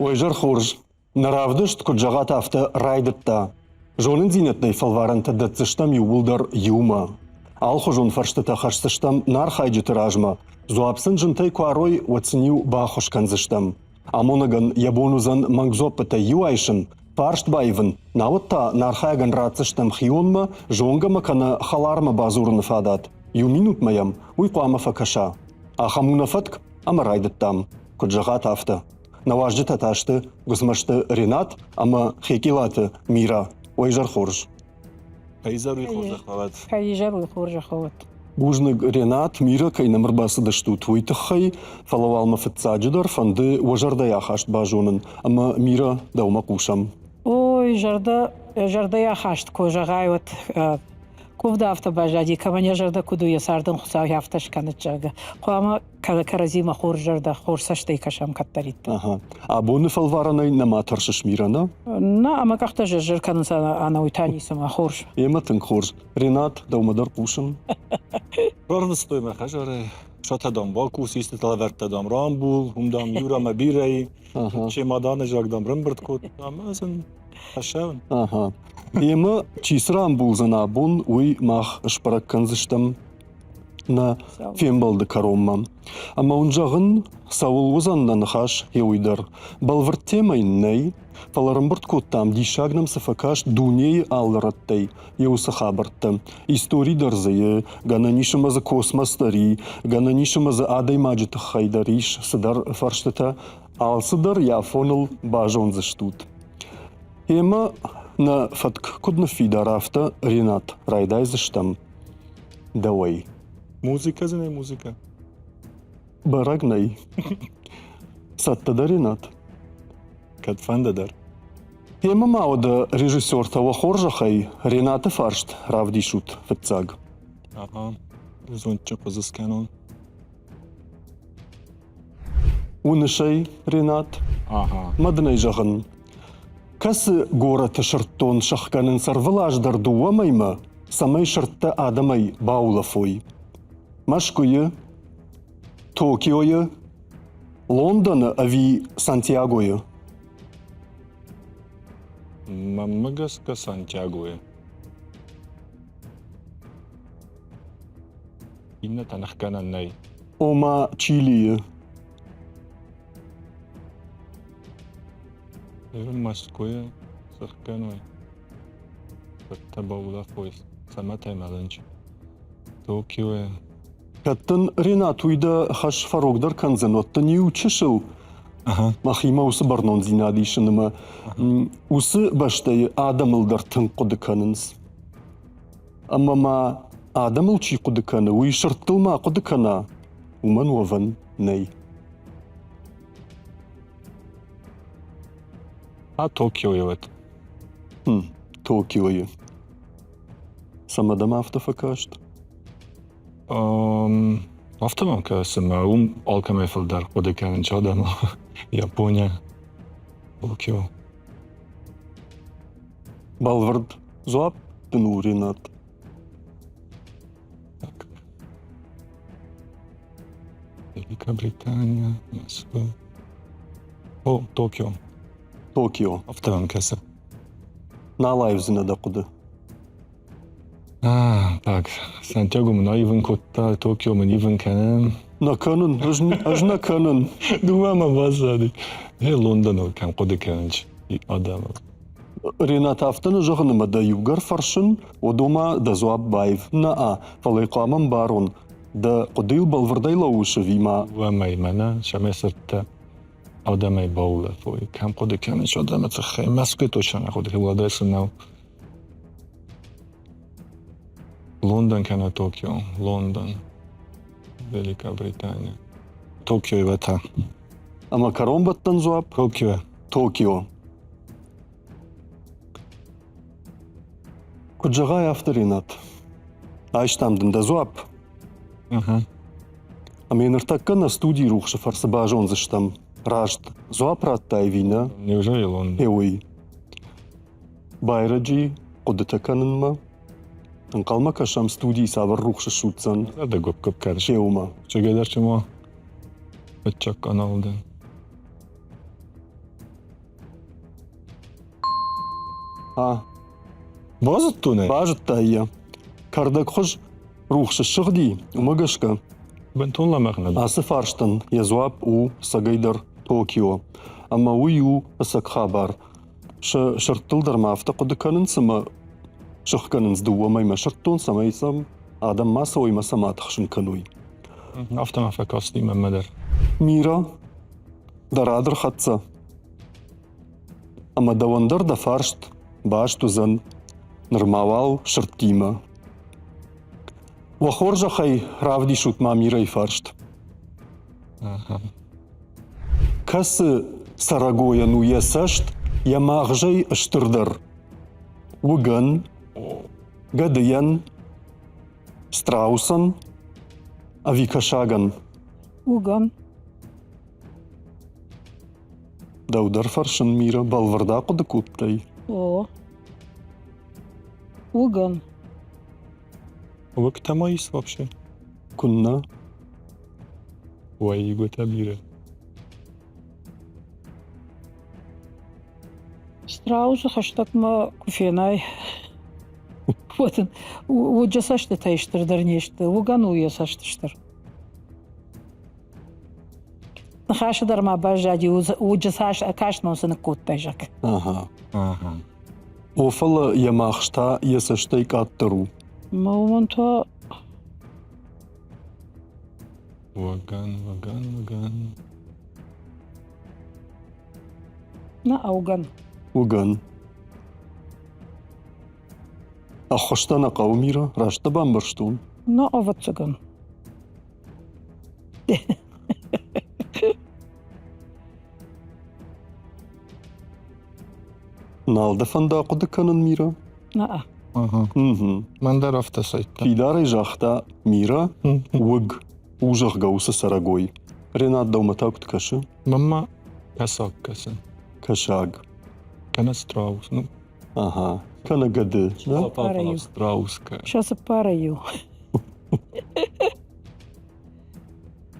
Уӕ изӕр хорз. Нӕ равдыст, куыд зӕгъат, афтӕ райдыдта. Зонындзинӕдтӕй фӕлварӕнтӕ дӕтдзыстӕм иууылдӕр иумӕ. Алыхуызон фӕрстытӕ хӕсдзыстӕм нӕ архайджыты размӕ. Дзуапп сын зынтӕй куы арой, уӕд сын-иу баххуыс кӕндзыстӕм. Амонӕгӕн йӕ бон уыдзӕн мӕнг дзуаппытӕй иу айсын, фарст баивын, науӕд та нӕ архайӕгӕн ратдзыстӕм хионмӕ, зонгӕмӕ кӕнӕ хӕлармӕ бадзурыны фадат. Иу минутмӕ йӕм уый хъуамӕ фӕкӕса. Ахӕм у нӕ фӕтк, ӕмӕ райдыдтам. Куыд зӕгъат, афтӕ. Нӕ уазджытӕ та сты Гуыцмӕзты Ренат ӕмӕ Хекъилаты Мира. Уӕ изӕр хорз. Изӕр уый хорзӕх уӕд. Изӕр уый хорзӕх уӕд. Бузныг, Ренат, Мира, кӕй нӕм ӕрбацыдыстут, уый тыххӕй, фӕлӕ уал мӕ фыццаджыдӕр фӕнды уӕ зӕрдӕйы ахаст базонын ӕмӕ Мира, дӕумӕ хъусӕм. Ой, зӕрдӕ, зӕрдӕйы ахаст куы зӕгъай, уӕд куывд афтӕ баззади, кӕмӕн йӕ зӕрдӕ куыд у, йӕ цардӕн Хуыцау афтӕ скӕнӕд, зӕгъгӕ. Хъуамӕ кӕрӕдзимӕ хорз зӕрдӕ, хорз цӕстӕй кӕсӕм кӕддӕриддӕр. Ага. Абоны фӕлварӕнӕй нӕма тӕрсыс, Мира, нӕ? Нӕ, ӕмӕ къӕхтӕ зыр-зыр кӕнынц ӕнӕуый та ницыма, хорз. Емӕ тынг хорз. Ренат, дӕумӕ дӕр хъусын. Рарвыстой мӕ хӕдзарӕй. Сатӕ дам бакус, истытӕ лӕвӕрдта дам рамбул, уым дам Юра мӕ бирӕйы. Чемоданы заг дам рымбырд кодта ӕмӕ сын хӕссӕн. Ага. Емӕ чи цы рамбулдзӕн абон, уый мах сбӕрӕг кӕндзыстӕм нӕ фембӕлды кӕронмӕ. Ӕмӕ уын зӕгъын, цӕуыл уыдзӕн нӕ ныхас, уый дӕр. Бӕлвырд темӕ йын нӕй, фӕлӕ ӕрӕмбырд кодтам, диссаг нӕм цы фӕкаст дунейы алы рӕттӕй, йӕ уыцы хабӕрттӕ. Истори дӕр дзы и, гӕнӕн ис ӕмӕ дзы космос дӕр и, гӕнӕн ис ӕмӕ дзы адӕймаджы тыххӕй дӕр ис цыдӕр фӕрстытӕ. Алцыдӕр йӕ афоныл базондзыстут. Ӕмӕ нӕ фӕтк куыд ныффидар, афтӕ, Ренат, райдайдзыстӕм дӕуӕй. Музыкӕ дзы нӕй музыкӕ? Бӕрӕг нӕй. Цӕттӕ дӕ, Ренат? Кӕдфӕнды дӕр. Темӕ ма уӕдӕ режиссертӕ уӕ хорзӕхӕй Ренаты фарст равдисут фыццаг. Ага, зондджын хъуыдзы скӕнон. Уыныс ӕй, Ренат? Ага. Мӕ дын ӕй зӕгъын. Кӕцы горӕты сырддон сӕхгӕнынц ӕрвылаз дӕр дыууӕ мӕймӕ, цӕмӕй сырдтӕ адӕмӕй баулӕфой? Мӕскуыйы, Токиойы, Лондоны ӕви Сантьягойы? Мӕнмӕ гӕсгӕ Сантьягойы. Иннӕтӕ ныхгӕнӕн нӕй. Ома Чилийы. Мӕскуыйы сыхгӕной. Сырдтӕ баулӕфой, цӕмӕтӕй мӕлынч. Токиойы. Кӕд дын, Ренат, уый дӕ хӕс фӕрогдӕр кӕндзӕн, уӕд дын иу чысыл мӕхимӕ уыцы бӕрнондзинад исын ӕмӕ уыцы бӕстӕйы адӕмыл дӕр тынг хъуыды кӕнынц. Ӕмӕ ма адӕмыл чи хъуыды кӕны, уый сырдтыл ма хъуыды кӕна, уымӕн уӕвӕн нӕй. А Токиойы уӕд? Хм, Токиойы. Цӕмӕ дӕм афтӕ фӕкаст? Афтӕ мӕм кӕсы, мӕ уым алкӕмӕй фылдӕр хъуыды кӕнын адӕмыл. Япония, Токио. Бӕлвырд дзуапп дын у, Ренат. Так. Великобритания, Москва. О, Токио. Токио. Афтӕ мӕм кӕсы. Нал аивдзынӕ дӕ хъуыды. А, так, Сантьяго мын аивын кодта, Токио мын ивын кӕны. Нӕ кӕнын, ӕз, ӕз нӕ кӕнын. Дыууӕ мӕ баззади. Э, Лондоныл кӕм хъуыды кӕнын адӕмыл. Ренат афтӕ нӕ зӕгъын ӕмӕ дӕ иугӕр фӕрсын, уӕд ома дӕ дзуапп баив. Нӕ, фӕлӕ хъуамӕ ӕмбарон, дӕ хъуыдыйыл бӕлвырдӕй лӕууыс ӕви ма? Уӕмӕй мӕнӕ сӕмӕ сырдтӕ адӕмӕй баулӕфой. Кӕм хъуыды кӕныс адӕмы тыххӕй? Мӕскуыйы точно нӕ хъуыды, уӕдӕ цы нӕу. Лондон кӕнӕ Токио? Лондон. Великобритания. Токиойы вӕтӕ. Ӕмӕ кӕронбӕттӕн дзуапп? Токио. Токио. Куыд зӕгъай, афтӕ, Ренат. Айстам дын дӕ дзуапп. Ӕмӕ ныртӕккӕ нӕ студийы рухсы фӕрцы базондзыстӕм, раст дзуапп радтай ӕви нӕ? Неужели Лондон? Уый. Байрӕджы хъуыдытӕ кӕнынмӕ. Ӕнхъӕлмӕ кӕсӕм студийы цавӕр рухс ссудздзӕн. Зӕрдӕ гуыпп-гуыпп кӕны. Уымӕ. Чегедӕр чемо фыццаг канал дӕн. А. Базыдтон ӕй? Базыдтай йӕ. Кӕрдӕгхуыз рухс ссыгъди, уымӕ гӕсгӕ. Бынтон лӕмӕгъ нӕ. Ацы фарстӕн йӕ дзуапп у цӕгӕйдӕр Токио. Ӕмӕ уый у ӕцӕг хабар. Сӕ сырдтыл дӕр ма афтӕ хъуыды кӕнынц ӕмӕ сыхгӕнынц дыууӕ мӕймӕ сырддон, цӕмӕй сӕм адӕм ма цӕуой ӕмӕ сӕ ма тыхсын кӕной. Афтӕ ма фӕкасти мӕнмӕ дӕр. Мира, дӕ рад ӕрхӕццӕ. Ӕмӕ дӕуӕн дӕр дӕ фарст баст уыдзӕн нырма уал сырдтимӕ. Уӕ хорзӕхӕй равдисут ма Мирайы фарст. Кӕцы цӕрӕгойӕн у йӕ цӕст йӕ магъзӕй стырдӕр? Уыгӕн, гӕдыйӕн, страусӕн ӕви кӕсагӕн? Уыгӕн. Дӕу дӕр фӕрсын, Мира, бӕлвырд ахъуыды кодтай? О. Уыгӕн. Уыгтӕ ма ис вообще? Куыннӕ? Уӕйгуытӕ бирӕ. Страусы хӕстӕгмӕ куы фенай, уӕд ын уыджы цӕстытӕй стырдӕр не сты. Уыгӕн у йӕ цӕст стыр. Ныхасы дӕр ма баззади, уыджы цас каст цы ныккодтай, зӕгъгӕ. Ага. Ага. О, фӕлӕ йӕ махс та йӕ цӕстӕй къаддӕр у. Мӕ уымӕн та Ваган, ваган, ваган. На, ауган. Уган. Ӕххуыс дӕ нӕ хъӕуы, Мира, раст дӕ бамбӕрстон? Ну, ӕвӕццӕгӕн. Нал дӕ фӕнды ахъуыды кӕнын, Мира? На. Ага. Мӕн дӕр афтӕ сайдта. Фидарӕй загъта Мира, уыг у, зӕгъгӕ, уыцы цӕрӕгой. Ренат дӕумӕ та куыд кӕсы? Мӕнмӕ кӕсаг кӕсы. Кӕсаг. Кӕнӕ страус. Ну, Ага. Кӕнӕ гӕды. Да? Страус. Сӕ цыппарӕй иу.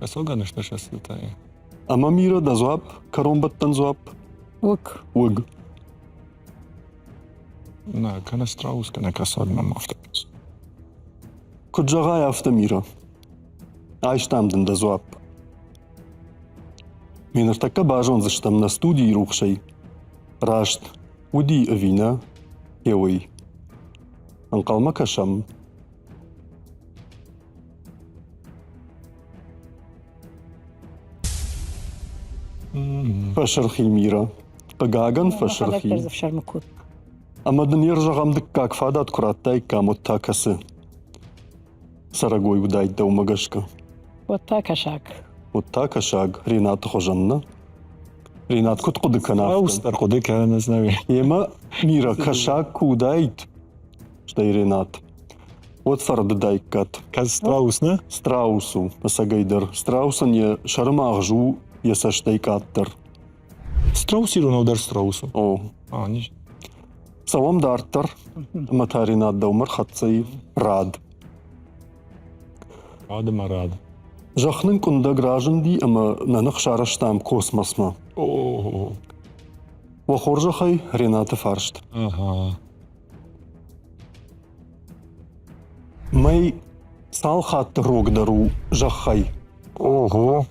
Кӕсагӕн сты сӕ цытӕй. Ӕмӕ Мира дӕ дзуапп, кӕронбӕттӕн дзуапп? Уыг. Уыг. Нӕ, кӕнӕ страус, кӕнӕ кӕсаг мӕм афтӕ кӕсы. Куыд зӕгъай, афтӕ, Мира. Айстам дын дӕ дзуапп. Ме ныртӕккӕ базондзыстӕм нӕ студийы рухсӕй. Раст уыди ӕви нӕ, гъеуый. Ӕнхъӕлмӕ кӕсӕм. Фӕсырхи Мира. Хъыгагӕн, фӕсырхи. Ӕмӕ дын йе рзӕгъӕм дыккаг фадат куы радтаиккам, уӕд та кӕцы цӕрӕгой уыдаид дӕумӕ гӕсгӕ? Уӕд та кӕсаг. Уӕд та кӕсаг Ренаты хуызӕн, нӕ? Ренат куыд хъуыды кӕна? Ус дӕр хъуыды кӕнын ӕз нӕ. Емӕ Мира кӕсаг куы уыдаид, стӕй Ренат, уӕд фӕрдыдаиккат. Кӕд страус, нӕ? Страус у, ӕцӕгӕйдӕр. Страусӕн йӕ сӕрымагъз у йӕ цӕстӕй къаддӕр. Страус иронау дӕр страус у. О. А, не. Цӕуӕм дарддӕр, ӕмӕ та Ренат дӕумӕ рхӕццӕ и рад. Рад ӕмӕ рад. Зӕхх нын къуындӕг разынди ӕмӕ нӕ ных сарӕзтам космосмӕ. О. Уӕ хорзӕхӕй, Ренаты фарст. Ага. Мӕй цал хатты рогдӕр у зӕххӕй? Ого!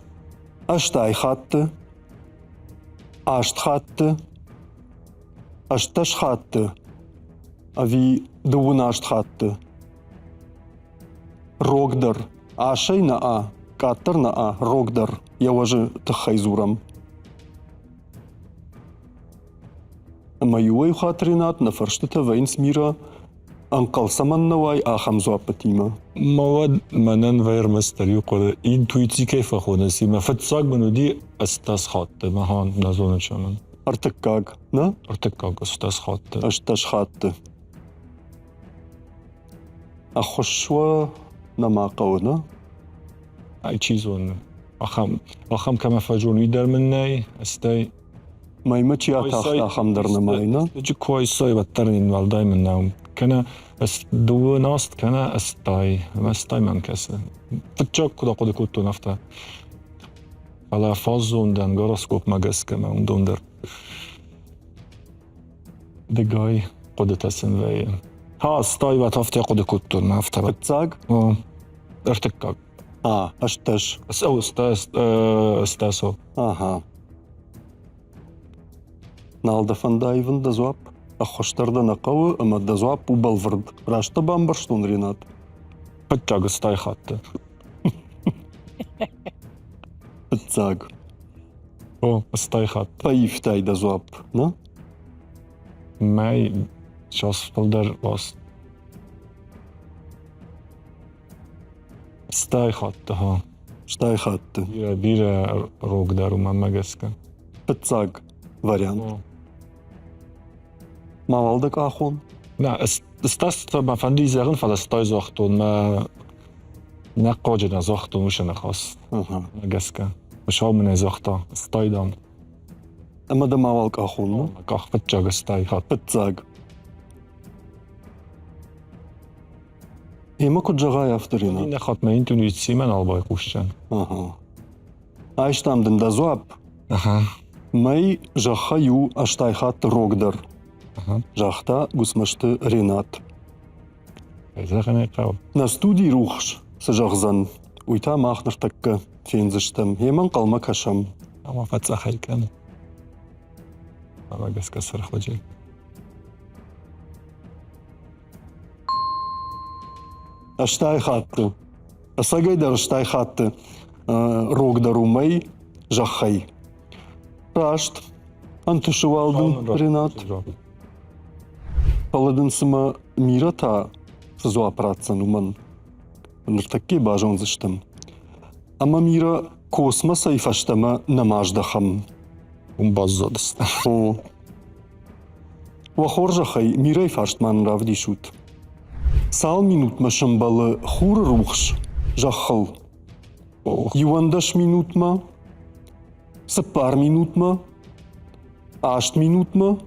80 хатты, 8 хатты, 18 хатты ӕви 18 хатты? Рогдӕр, асӕй нӕ а, къаддӕр нӕ а, рогдӕр, йӕ уӕзы тыххӕй дзурӕм. Ӕмӕ иуӕй хатт Ренат нӕ фӕрстытӕ вӕййынц Мира, ӕнхъӕл цӕмӕн нӕ уай, ахӕм дзуаппытимӕ. Ма уӕд мӕнӕн ӕрмӕстдӕр иу хъуыды, интуици кӕй фӕхонынц, мӕ фыццаг мын уыди 18 хатты, мӕ нӕ зонын цӕмӕн. Ӕртыккаг, нӕ? Ӕртыккаг 18 хатты. 18 хатты. Ӕххуыс уӕ нӕма хъӕуы, нӕ? Ай чи зоны. Ахӕм, ахӕм кӕмӕ фӕзон, уый дӕр мын нӕй, стӕй Мӕймӕ чи атахт, ахӕм дӕр нӕма и, нӕ? Ӕджы кой сой, уӕддӕр ын уӕлдай мын нӕу. Кӕнӕ дыууын аст, кӕнӕ 80. Ӕмӕ 80 мӕм кӕсы. Фыццаг куыд ахъуыды кодтон, афтӕ. Фӕлӕ фаззон дӕн гороскопмӕ гӕсгӕ мӕ уындон дӕр. Дыгай. Хъуыдытӕ сын вӕййы. Ха, стайват афтӕ хъуыды кодтон, афтӕ. Фыццаг? О, ӕртыккаг. А, 18. Стасо. Ага. Нал дӕ фӕнды аивын дӕ дзуапп? Ӕххуыс дӕр дӕ нӕ хъӕуы ӕмӕ дӕ дзуапп у бӕлвырд. Раст дӕ бамбӕрстон, Ренат? Фыццаг стай хатты. Фыццаг. О, стай хатт. Фӕивтай дӕ дзуапп, нӕ? Мӕй час фылдӕр вас. Стай хатты, ха. Стай хатты. Бирӕ, бирӕ рогдӕр у мӕнмӕ гӕсгӕ. Фыццаг вариант. Мауал дӕ къахон? Нӕ, стас мӕ фӕнды зӕгъын, фӕлӕ стай загътон, мӕ нӕ хъуаджы нӕ загътон уыцы ныхас гӕсгӕ. Сау мын ӕй загъта, стай дам. Ӕмӕ дӕ мауал къахон, ну? Къах фыццаг стай хатт. Фыццаг. Ӕмӕ куыд зӕгъай, афтӕ Ренат? Иннӕ хатт мӕ интуициимӕ нал байхъусдзӕн. Ага. Айстам дын дӕ дзуапп. Ага. Мӕй зӕххӕй у 80 хатты рогдӕр, Ага. загъта Гуыцмӕзты Ренат. Зӕгъын ӕй хъӕуы. Нӕ студийы рухс цы зӕгъдзӕн, уый та мах ныртӕккӕ фендзыстӕм. Йемӕ ӕнхъӕлмӕ кӕсӕм. Ӕмӕ фӕцъӕхӕй кӕны. Ӕмӕ гӕсгӕ сырхуыджы. 80 хатты. Ӕцӕгӕй дӕр 80 хатты рогдӕр у мӕй зӕххӕй. Раст. Ӕнтысы уал дын, Ренат. Фӕлӕ дын цымӕ Мира та цы дзуапп ратдзӕн уымӕн? Ныртӕккӕ базондзыстӕм. Ӕмӕ Мира космосӕй фӕстӕмӕ нӕма здӕхӕм. Уым баззадысты. О. Уӕ хорзӕхӕй, Мирӕйы фарст ма нын равдисут. Цал минутмӕ сӕмбӕлы хуры рухс зӕххыл? 11 минутмӕ, 4 минутмӕ, 8 минутмӕ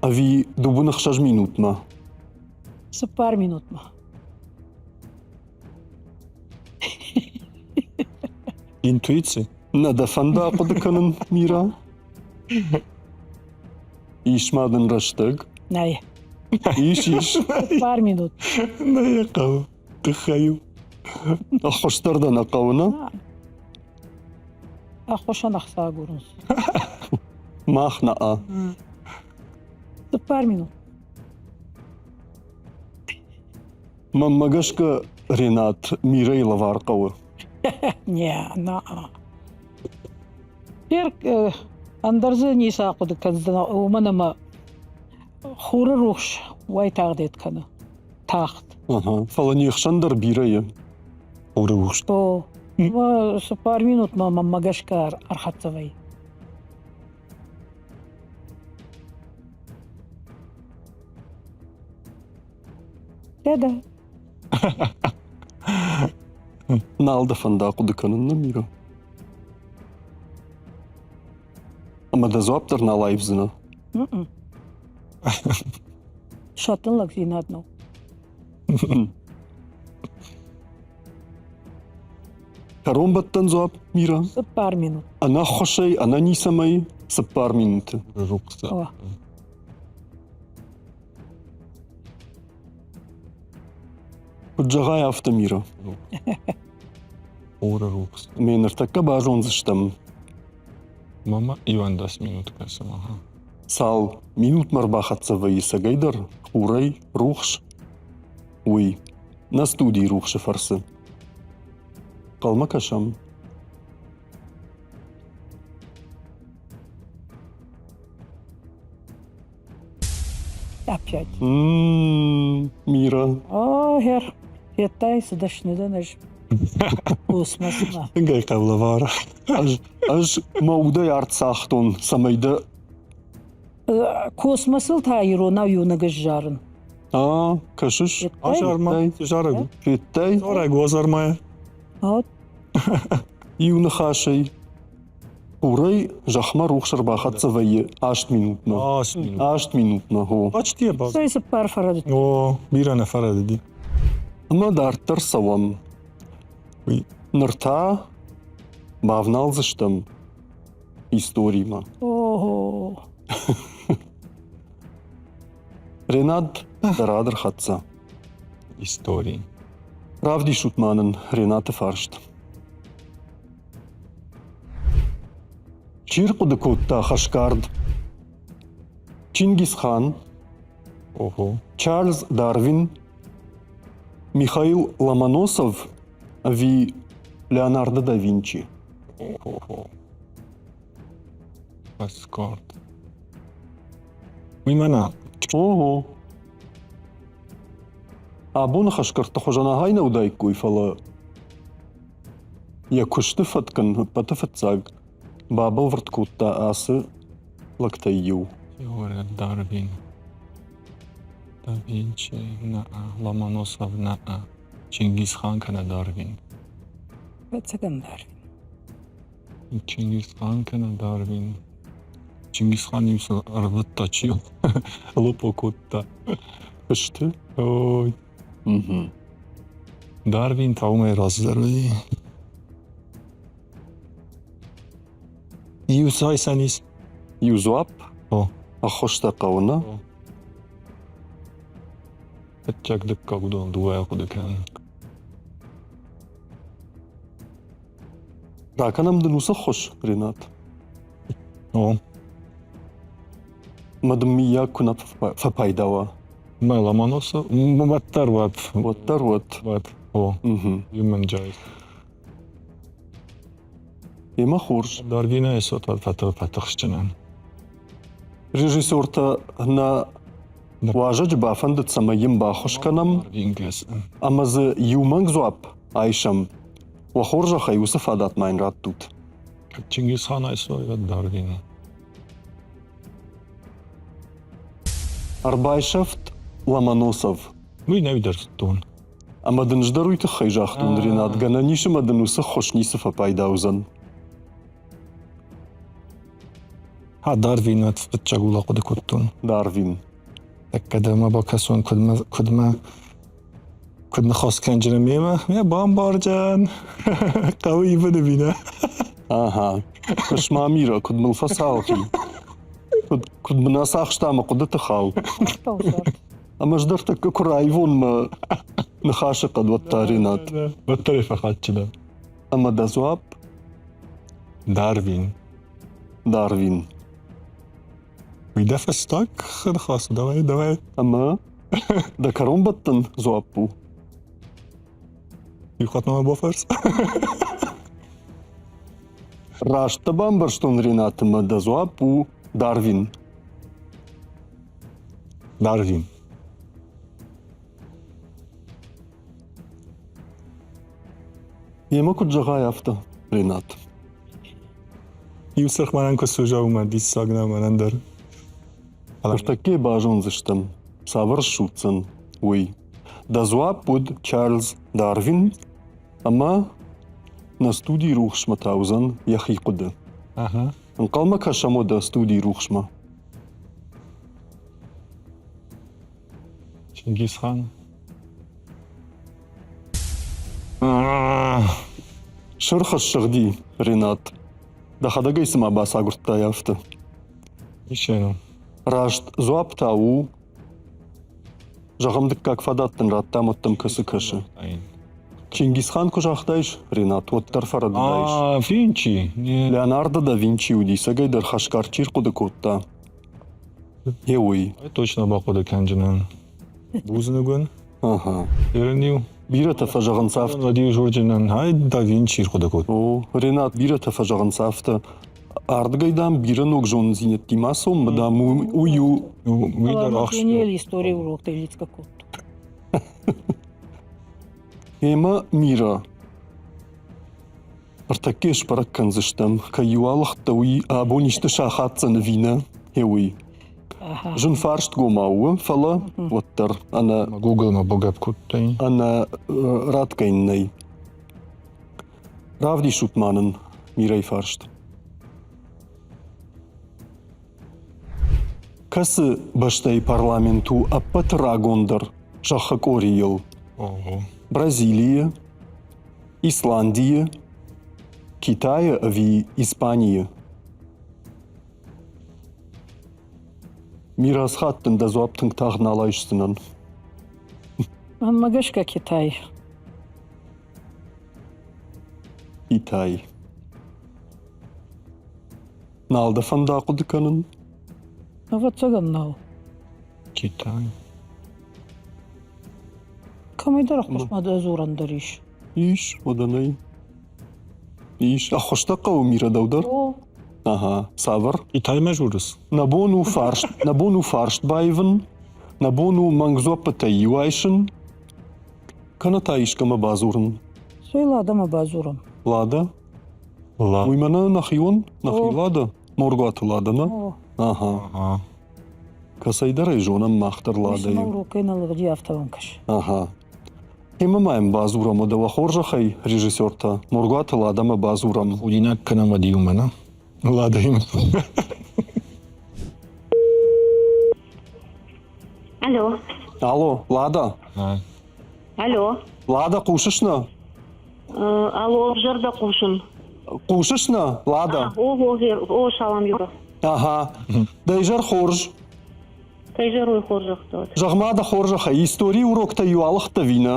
ӕви 26 минутмӕ? 4 минутмӕ. Интуици? Нӕ дӕ фӕнды ахъуыды кӕнын, Мира? Ис ма дын рӕстӕг? Нӕй. Ис, ис. Пару минут. Нӕ йӕ хъӕуы. Тыххӕй у. Ӕххуыс дӕр дӕ нӕ хъӕуы, нӕ? Ӕххуысӕн ӕхца агурынц. Мах нӕ а. 4 минут. Мӕнмӕ гӕсгӕ, Ренат, Мирӕйы лӕвар хъӕуы. Не, на. Берг ӕндӕр дзы ницы ахъуыды кӕндзынӕ, уымӕн ӕмӕ хуры рухс уайтагъд кӕны. Тагъд. Фӕлӕ не хсӕн дӕр бирӕ и. Хуры рухс. О, 4 минутмӕ мӕнмӕ гӕсгӕ ӕрхӕццӕ вӕййы. Да-да. Нал дӕ фӕнда хъуыды кӕнын, нӕ Мира? Ӕмӕ дӕ дзуапп дӕр нал аивдзынӕ? Сӕттын лӕгдзинад нӕу. Кӕронбӕттӕн дзуапп, Мира? 4 минут. Ӕнӕххуысӕй, ӕнӕницӕмӕй 4 минуты. Рухсы. Куыд зӕгъай, афтӕ Мира. Хуры рухс. Ме ныртӕккӕ базондзыстӕм. Мама 11 минут кӕсӕм, ага. Цал минутмӕ ӕрбахӕццӕ вӕййы цӕгӕйдӕр хурӕй рухс, уый. Нӕ студийы рухсы фӕрцы. Хъӕлмӕ кӕсӕм. Опять. Мира. О, хер, федтай, цы дӕсны дӕн ӕз. Космосмӕ. Тынгӕй хъӕлӕвар. Ӕз мӕ удӕй арт цагътон, цӕмӕй дӕ Космосыл та иронау иунӕг ӕз зарын. А, кӕсыс? Азарма, зарӕг. Федтай? Зарӕг у азармайӕ. Вот. Иу ныхасӕй Хурӕй зӕхмӕ рухс ӕрбахӕццӕ вӕййы 8 минутмӕ. 8 минут. 8 минутмӕ, хо. Почти ба. Цӕй цыппар фӕрӕдыд. О, бирӕ нӕ фӕрӕдыди. Ӕмӕ дарддӕр цӕуӕм. Уый. Ныр та бавналдзыстӕм историмӕ. Ого. Ренат дӕ рад ӕрхӕццӕ. Истори. Равдисут ма нын Ренаты фарст. Чи рхъуыды кодта хӕсгард? Чингисхан, Ого. Чарльз Дарвин, Михаил Ломоносов ӕви Леонардо да Винчи? Ого. Хӕсгард. Уый мӕнӕ. Ого. Абоны хӕсгӕрдты хуызӕн ахӕй нӕ уыдаиккой, фӕлӕ йӕ куысты фӕткӕн ӕппӕты фыццаг бабӕлвырд кодта ацы лӕгтӕй иу. Теория Дарвин. Да Винчи, нӕ, Ломоносов, нӕ, Чингисхан кӕнӕ Дарвин. Ӕвӕццӕгӕн Дарвин. Чингисхан кӕнӕ Дарвин. Чингисхан-иу сын ӕрвыдта, чи лопо кодта. Сты? Ой. Дарвин та уымӕй раздӕр уыди. Иу цайсан ис. Иу дзуапп? О. Ӕххуыс дӕ хъӕуы, нӕ? Фыццаг, дыккаг уыдон дыууӕ хъуыды кӕнын. Ракӕнӕм дын уыцы ххуыс, Ренат. О. Мӕ дын миййаг куы нӕ фӕпайда уа. Мӕ Ломоносов, уӕддӕр уӕд. Уӕддӕр уӕд. Уӕд, о. Human Joyce. Емӕ хорз. Дарвинӕй сотвӕд фӕтыхсджынӕн. Режиссертӕ нӕ уазӕджы бафӕндыд, цӕмӕй йын баххуыс кӕнӕм ӕмӕ дзы иу мӕнг дзуапп айсӕм. Уӕ хорзӕхӕй уыцы фадат ма йын раттут. Чингисхан айсой Дарвин. Ӕрбайсӕфт Ломоносов. Уый нӕ дӕр зыдтон. Ӕмӕ дын ӕз дӕр уый тыххӕй загътон, Ренат, гӕнӕн ис ӕмӕ дын уыцы ххуыс ницы фӕпайда уыдзӕн. А Дарвин фыццаг уыл ахъуыды кодтон. Дарвин. Тӕккӕ дӕр ма бакӕсон, куыд мӕ, куыд мӕ куыд ныхас кӕнджынӕ мемӕ, мӕ бамбарджан. Хъӕуы ивын ӕви нӕ? Ага. Кӕс-ма, Мира, куыд мыл фӕцалхи. Куыд, куыд мын ацахста мӕ хъуыдыты хал. Ӕмӕ ӕз дӕр тӕккӕ куы раивон мӕ ныхасы хъӕд, уӕд та, Ренат. Уӕддӕр ӕй фӕхатджынӕн. Ӕмӕ дӕ дзуапп? Дарвин. Дарвин. Уый дӕ фӕстаг ныхас давай, давай. Ӕмӕ дӕ кӕронбӕттӕн дзуапп у? Иу хатт ма бафӕрс. Раст дӕ бамбӕрстон, Ренат, ӕмӕ дӕ дзуапп у Дарвин. Дарвин. Йемӕ куыд зӕгъай, афтӕ, Ренат. Иу цырх мӕнӕн куы суза, уымӕ диссаг нӕ мӕнӕн дӕр. Ныртӕккӕ базондзыстӕм, цавӕр ссудздзӕн, уый. Дӕ дзуапп уыд Чарльз Дарвин, ӕмӕ нӕ студийы рухсмӕ та уыдзӕн йӕхи хъуыды. Ага. Ӕнхъӕлмӕ кӕсӕм уӕдӕ студийы рухсмӕ. Чингисхан. Сырх ссыгъди, Ренат. Дӕхӕдӕг ӕй цыма бацагуырдтай афтӕ. Исену. Раст дзуапп та у, зӕгъӕм, дыккаг фадат дын радтам, уӕд дӕм кӕцы кӕсы? Чингисхан куы загътаис, Ренат, уӕддӕр фӕрӕдыдаис. А, Винчи. Леонардо да Винчи уыди, цӕгӕй дӕр хӕсгард чи рхъуыды кодта. Е уый. Точно бахъуыды кӕнджынӕн. Бузныг уын. Ага. Ерын-иу. Бирӕтӕ фӕзӕгъынц афтӕ. Уӕд-иу зурджынӕн, ай да Винчи рхъуыды кодта. О, Ренат, бирӕтӕ фӕзӕгъынц афтӕ. Ардыгӕй, дам, бирӕ ног зонындзинӕдтимӕ цом, дам, уый у... Уый дӕр ахсджиаг. История уроктӕ лицка кодта. Эмӕ Мира, Ӕртӕккӕ сбӕрӕг кӕндзыстӕм, кӕй-иу алыгъдтӕ, уый абон исты сахатдзӕн ӕви нӕ, гъе уый. Зын фарстгомау у, фӕлӕ уӕддӕр ӕнӕ Google-мӕ багӕпп кодтай. Ӕнӕ ратгӕ йын нӕй. Равдисут ма нын Мирӕйы фарст. Кӕцы бӕстӕйы парламент у ӕппӕты рагондӕр зӕххы къорийыл? Бразилийы, Исландийы, Китайы ӕви Испанийы? Мирасхатт дын дӕ дзуапп тынг тагъд нал айсдзынӕн. Мӕнмӕ гӕсгӕ Китай. Китай. Нал дӕ фӕнды ахъуыды кӕнын? Ӕвӕццӕгӕн нал. Китай. Кӕмӕйдӕр ӕххуысмӕ дӕ дзурӕн дӕр ис. Ис, уӕдӕ нӕй. Ис. Ӕххуыс дӕ хъӕуы, Мира, дӕу дӕр? О. Ага. Цавӕр? Китаймӕ дзурыс? Нӕ бон у фарст, нӕ бон у фарст баивын, нӕ бон у мӕнг дзуӕппытӕй иу айсын, кӕнӕ та искӕмӕ бадзурын. Цой Ладӕмӕ бадзурӕм. Лада? Ла. Уый мӕнӕ нӕхион? Нӕхи О. Лада? Моргуаты Лада, нӕ? О. Ага. Ага. Кӕцӕйдӕр ӕй зонӕм мах дӕр Ладӕйы. Уый урокӕй нӕ лыгъди, афтӕ мӕм кӕсы. Ага. Ӕмӕ ма йӕм бадзурӕм уӕдӕ уӕ хорзӕхӕй, режиссертӕ, Моргуаты Ладӕмӕ бадзурӕм. Худинаг кӕнӕм уӕд иумӕ, нӕ? Ладӕимӕ. Алло. Алло, Лада. Алло. Лада, хъусыс нӕ? Алло, зӕрдӕ хъусын. Хъусыс нӕ, Лада? О, о, о, салам, Юра. Ага. Дӕ изӕр хорз. Кӕй зӕрой хорзӕхтӕ. Зӕгъ-ма дӕ хорзӕхӕй, историйы уроктӕ иу алыгъдтӕ ӕви нӕ?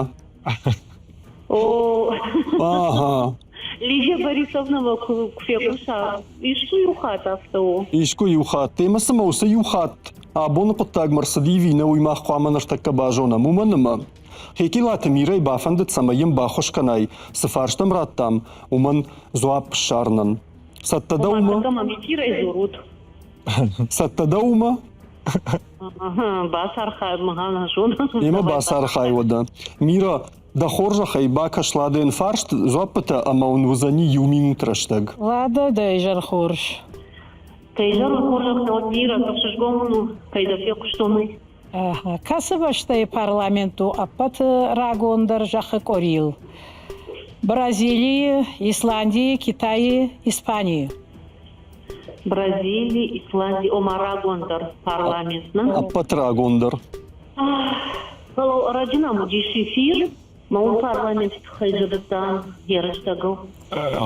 О, Ага. Лидия Борисовна мӕ куы фехъуса, искуы иу хатт афтӕ у. Искуы иу хатт. Ӕмӕ цымӕ уыцы иу хатт абоны хъуыддагмӕ рцыди ӕви нӕ, уый мах хъуамӕ ныртӕккӕ базонӕм, уымӕн ӕмӕ Хекилаты Мирӕй бафӕндыд, цӕмӕй йын баххуыс кӕнай, цы фарст ӕм радтам, уымӕн дзуапп ссарынӕн. Цӕттӕ дӕ уымӕ? Ома, мӕ дзурут. Цӕттӕ дӕ уымӕ? Бацархай, мӕгъа зон. Емӕ бацархай уӕдӕ. Мира, дӕ хорзӕхӕй бакӕс Ладӕйӕн фарст дзуаппытӕ ӕмӕ уын уыдзӕни иу минут рӕстӕг. Лада, дӕ изӕр хорз. Кӕй изӕр хорзӕх дӕ уӕд, Мира, ӕхсызгон мын у, кӕй дӕ фехъуыстон, уый. Кӕцы бӕстӕйы парламент у ӕппӕты рагондӕр зӕххы къорийыл? Бразилийы, Исландийы, Китайы, Испанийы. Бразили, Исланди, ома рагондӕр парламент, нӕ? Ӕппӕт рагондӕр. Фӕлӕ ӕрӕджы нӕм уыдис эфир, мӕ уым парламенты тыххӕй дзырдта йӕ рӕстӕгыл.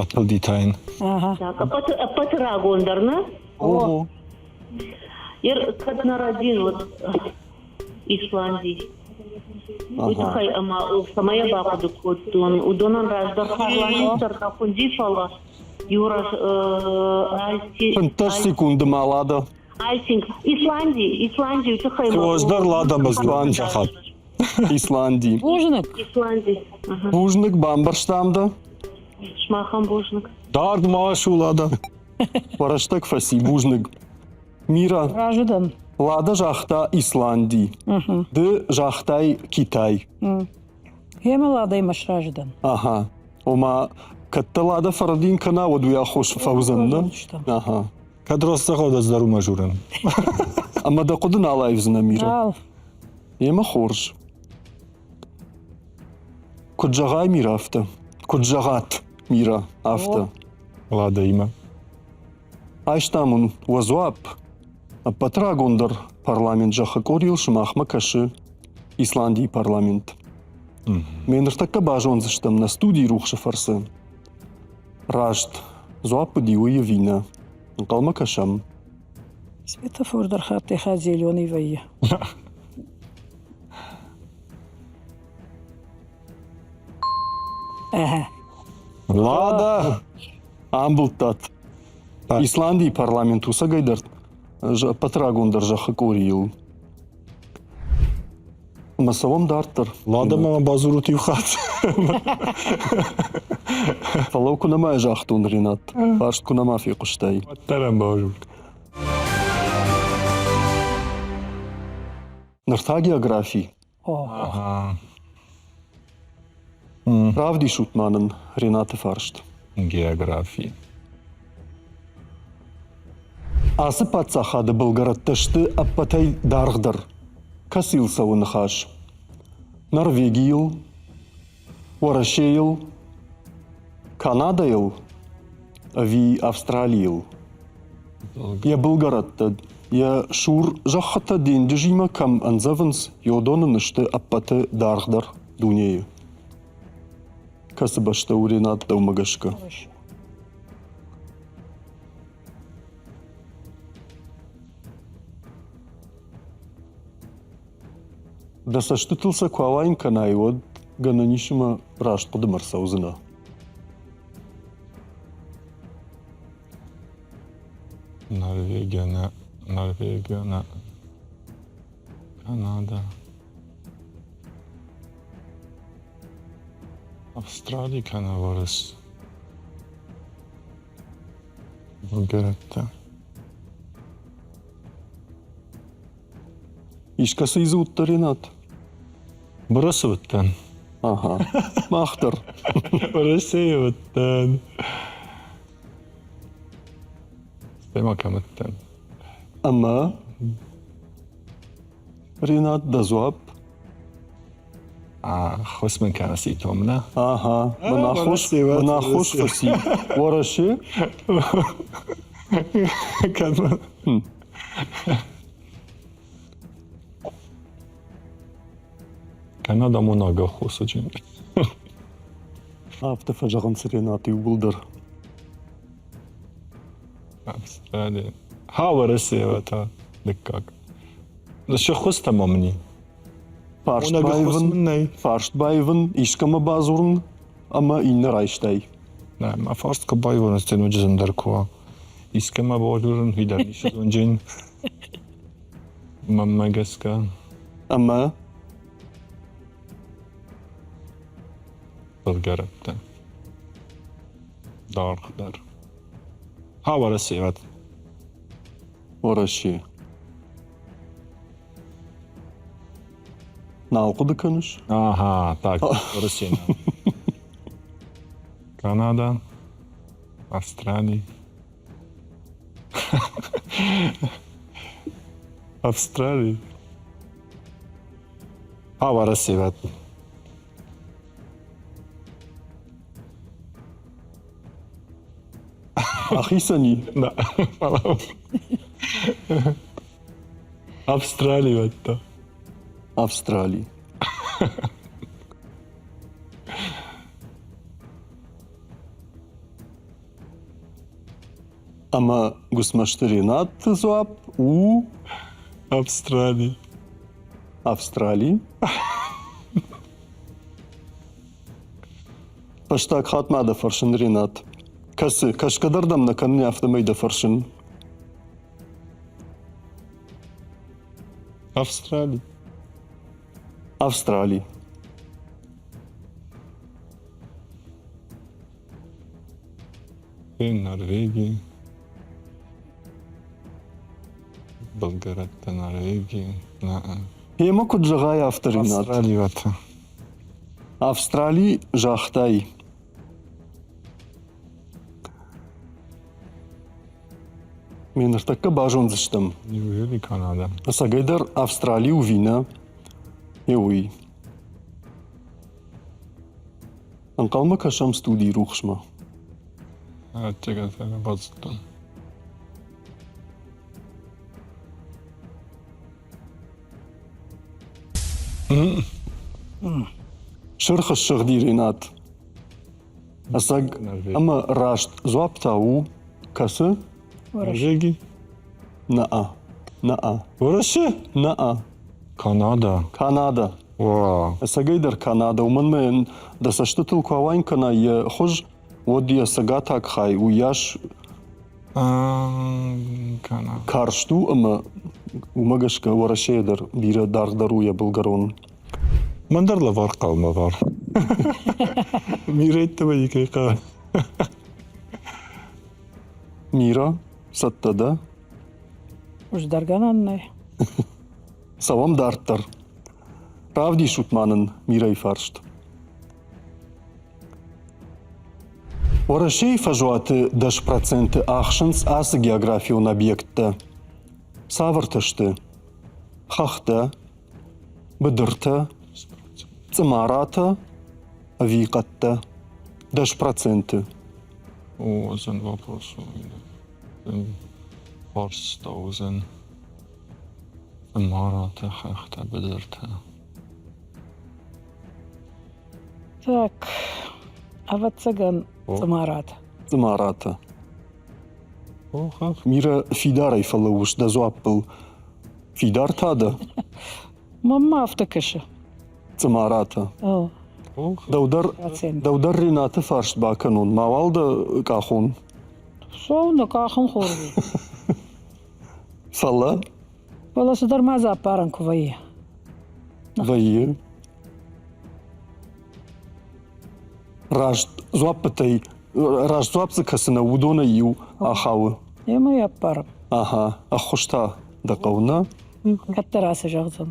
Атылди та йын. Так, ӕппӕты рагондӕр, нӕ? Ого. Ер кӕд нӕ рӕдийын, уӕд Исланди. Уый тыххӕй ӕмӕ цӕмӕй йӕ бахъуыды кодтон, уыдонӕн раздӕр парламент дӕр нӕ хуынди, фӕлӕ иу раз 15 секунды ма Лада. I think Исланди, Исландию тыххӕй. Хуыздӕр Лада Исланди. Исланди. Бузныг. Исланди. Бузныг, бамбӕрстам дӕ. Сымахӕн бузныг. Дард ма су, Лада. Рӕстӕг фӕци, бузныг. Мира. Разы дӕн. Лада загъта Исланди. Ды загътай Китай. Гъемӕ Ладӕимӕ сразы дӕн. Ага. Ома, кӕд дӕ Лада фӕрӕдин кӕна, уӕд уый аххос фӕуыдзӕн, нӕ? Ага. Кӕд раст зӕгъа, ӕз дӕр уымӕ журын. Ӕмӕ дӕ хъуыды нал аивдзынӕ, Мира? Нал. Емӕ хорз. Куыд зӕгъай, Мира, афтӕ. Куыд зӕгъат, Мира, афтӕ. Ладӕимӕ. Айстам уын уӕ дзуапп. Ӕппӕты рагондӕр парламент зӕххы къорийыл сымахмӕ кӕсы Исландийы парламент. Ме ныртӕккӕ базондзыстӕм нӕ студийы рухсы фӕрцы. Раст дзуапп уыди уый ӕви нӕ? Ӕнхъӕлмӕ кӕсӕм. Светофор дӕр хаттӕй-хатт зеленый вӕййы. Лада! Амбылдтат. Исландийы парламент усӕгӕй дӕр ӕппӕт рагондӕр зӕххы къорийыл. Ӕмӕ цӕуӕм дарддӕр. Лада ма бадзурут иу хатт. Фӕлӕ куы нӕма загътон, Ренат, фарст куы нӕма фехъуыстай. Уӕддӕр ӕм базур. Ныр та географи. Равдисут ма нын Ренаты фарст. Географи. Ацы паддзахады былгӕрӕттӕ сты ӕппӕтӕй даргъдӕр. Кӕцыйыл цӕуы ныхас? Норвегийыл, Уӕрӕсейыл, Канадӕйыл ӕви Австралийыл? Йӕ былгӕрӕттӕ, йӕ сур зӕххытӕ денджызимӕ кӕм ӕндзӕвынц, уыдон ын сты ӕппӕты даргъдӕр дунейы. Кӕцы бӕстӕ у Ренат дӕумӕ гӕсгӕ? Дӕ цӕстытыл сӕ куы ауайын кӕнай, уӕд гӕнӕн ис ӕмӕ раст хъуыдымӕ ӕрцӕудзынӕ. Норвегия, нӕ, Норвегия, нӕ, Канада. Австрали кӕнӕ Уӕрӕс. Горӕттӕ. Искӕцы дзы уыдтӕ, Ренат? Бырысы уыдтӕн. Ага. Мах дӕр. Уӕрӕсейы уыдтӕн. Стӕй ма кӕм уыдтӕн? Ӕмӕ Ренат, дӕ дзуапп? Ӕххуыс мын кӕныс итомнӕ? Ага, мын аххос, мын аххос фӕци. Уӕрӕсе? Кӕд Канада амонӕг аххосаджы. Афтӕ фӕзӕгъынц Ренат иууылдӕр. Австралия. Ха, Уӕрӕсе та дыккаг. Сыххуыстӕ ма мын и. Фарст баивын, фарст баивын, искӕмӕ бадзурын ӕмӕ иннӕ райстай. Нӕ, мӕ фарст куы баивон, ӕз ноджы зындӕр куы уа. Искӕмӕ бадзурын, уый дӕр ницы зонджын. Мӕнмӕ гӕсгӕ. Ӕмӕ? Былгӕрӕттӕ. Даргъдӕр. Ха, Уӕрӕсе, уӕд. Уӕрӕсе. Нал хъуыды кӕныс? Ага, так, Уӕрӕсе. Канада, Австрали. Австрали. А, Уӕрӕсе, уӕд. Ахицӕн и? Нӕ, Австрали уӕдта. Австрали. Ӕмӕ Гуыцмӕзты Ренаты дзуапп у Австрали. Австрали. Фӕстаг хатт ма дӕ фӕрсын, Ренат. Кӕсы, кӕсгӕ дӕр дӕм нӕ кӕнын, афтӕмӕй дӕ фӕрсын. Австрали. Австрали. Норвегии. Белгородтӕ, Норвегии. Гъемӕ куыд зӕгъай, афтӕ, Ренат. Австралиуаты. Австрали загътай. Ме ныртӕккӕ базондзыстӕм. Неужели Канада? Ӕцӕгӕйдӕр Австрали у вина? Е уый. Ӕнхъӕлмӕ кӕсӕм студийы рухсмӕ. Ӕцӕгӕй базыдтон. Сырх ссыгъди Ренат. Ӕцӕг ӕмӕ раст дзуапп та у кӕцы? Норвеги. Нӕ-а. Нӕ-а. Уӕрӕсе? Нӕ-а. Канада. Канада. Ӕцӕгӕйдӕр Канада, уымӕн мӕ дӕ цӕстытыл куы ауайын кӕна йӕ хуыз, уӕд йӕ цӕгатаг хай уыйас карст у ӕмӕ уымӕ гӕсгӕ Уӕрӕсейӕ дӕр бирӕ даргъдӕр у йӕ былгӕрон. Мӕн дӕр лӕвар хъӕуы лӕвар. Мирӕттӕ никӕй хъӕуы. Мира, цӕттӕ дӕ? Хуыздӕргӕнӕн нӕй. Цӕуӕм дарддӕр. Равдисут ма нын Мирӕйы фарст. Уӕрӕсейы фӕзуаты 10% ахсынц ацы географион объекттӕ. Цавӕртӕ сты? Хӕхтӕ, быдыртӕ, цъымаратӕ ӕви хъӕдтӕ? 10%. О, зын вопрос у. Фарста уыдзӕн. Цъымаратӕ, хӕхтӕ, быдыртӕ. Так, ӕвӕццӕгӕн, цъымаратӕ. Цъымаратӕ. Мира, фидарӕй фӕлӕууыс дӕ дзуаппыл. Фидар та дӕ? Мӕнмӕ афтӕ кӕсы. Цъымаратӕ. Дӕу дӕр, дӕу дӕр Ренаты фарст бакӕнон, мауал дӕ къахон. Цӕуы нӕ къахын хорз у. Фӕлӕ? Фӕлӕ цыдӕр ма дзы аппарӕн куы вӕййы. Вӕййы. Раст дзуаппытӕй, раст дзуапп дзы кӕцы нӕу, уыдонӕй иу ахауы. Емӕ йӕ аппарӕм. Аха, ӕххуыс та дӕ хъӕуы, нӕ? Кӕддӕр ацы зӕгъдзӕн.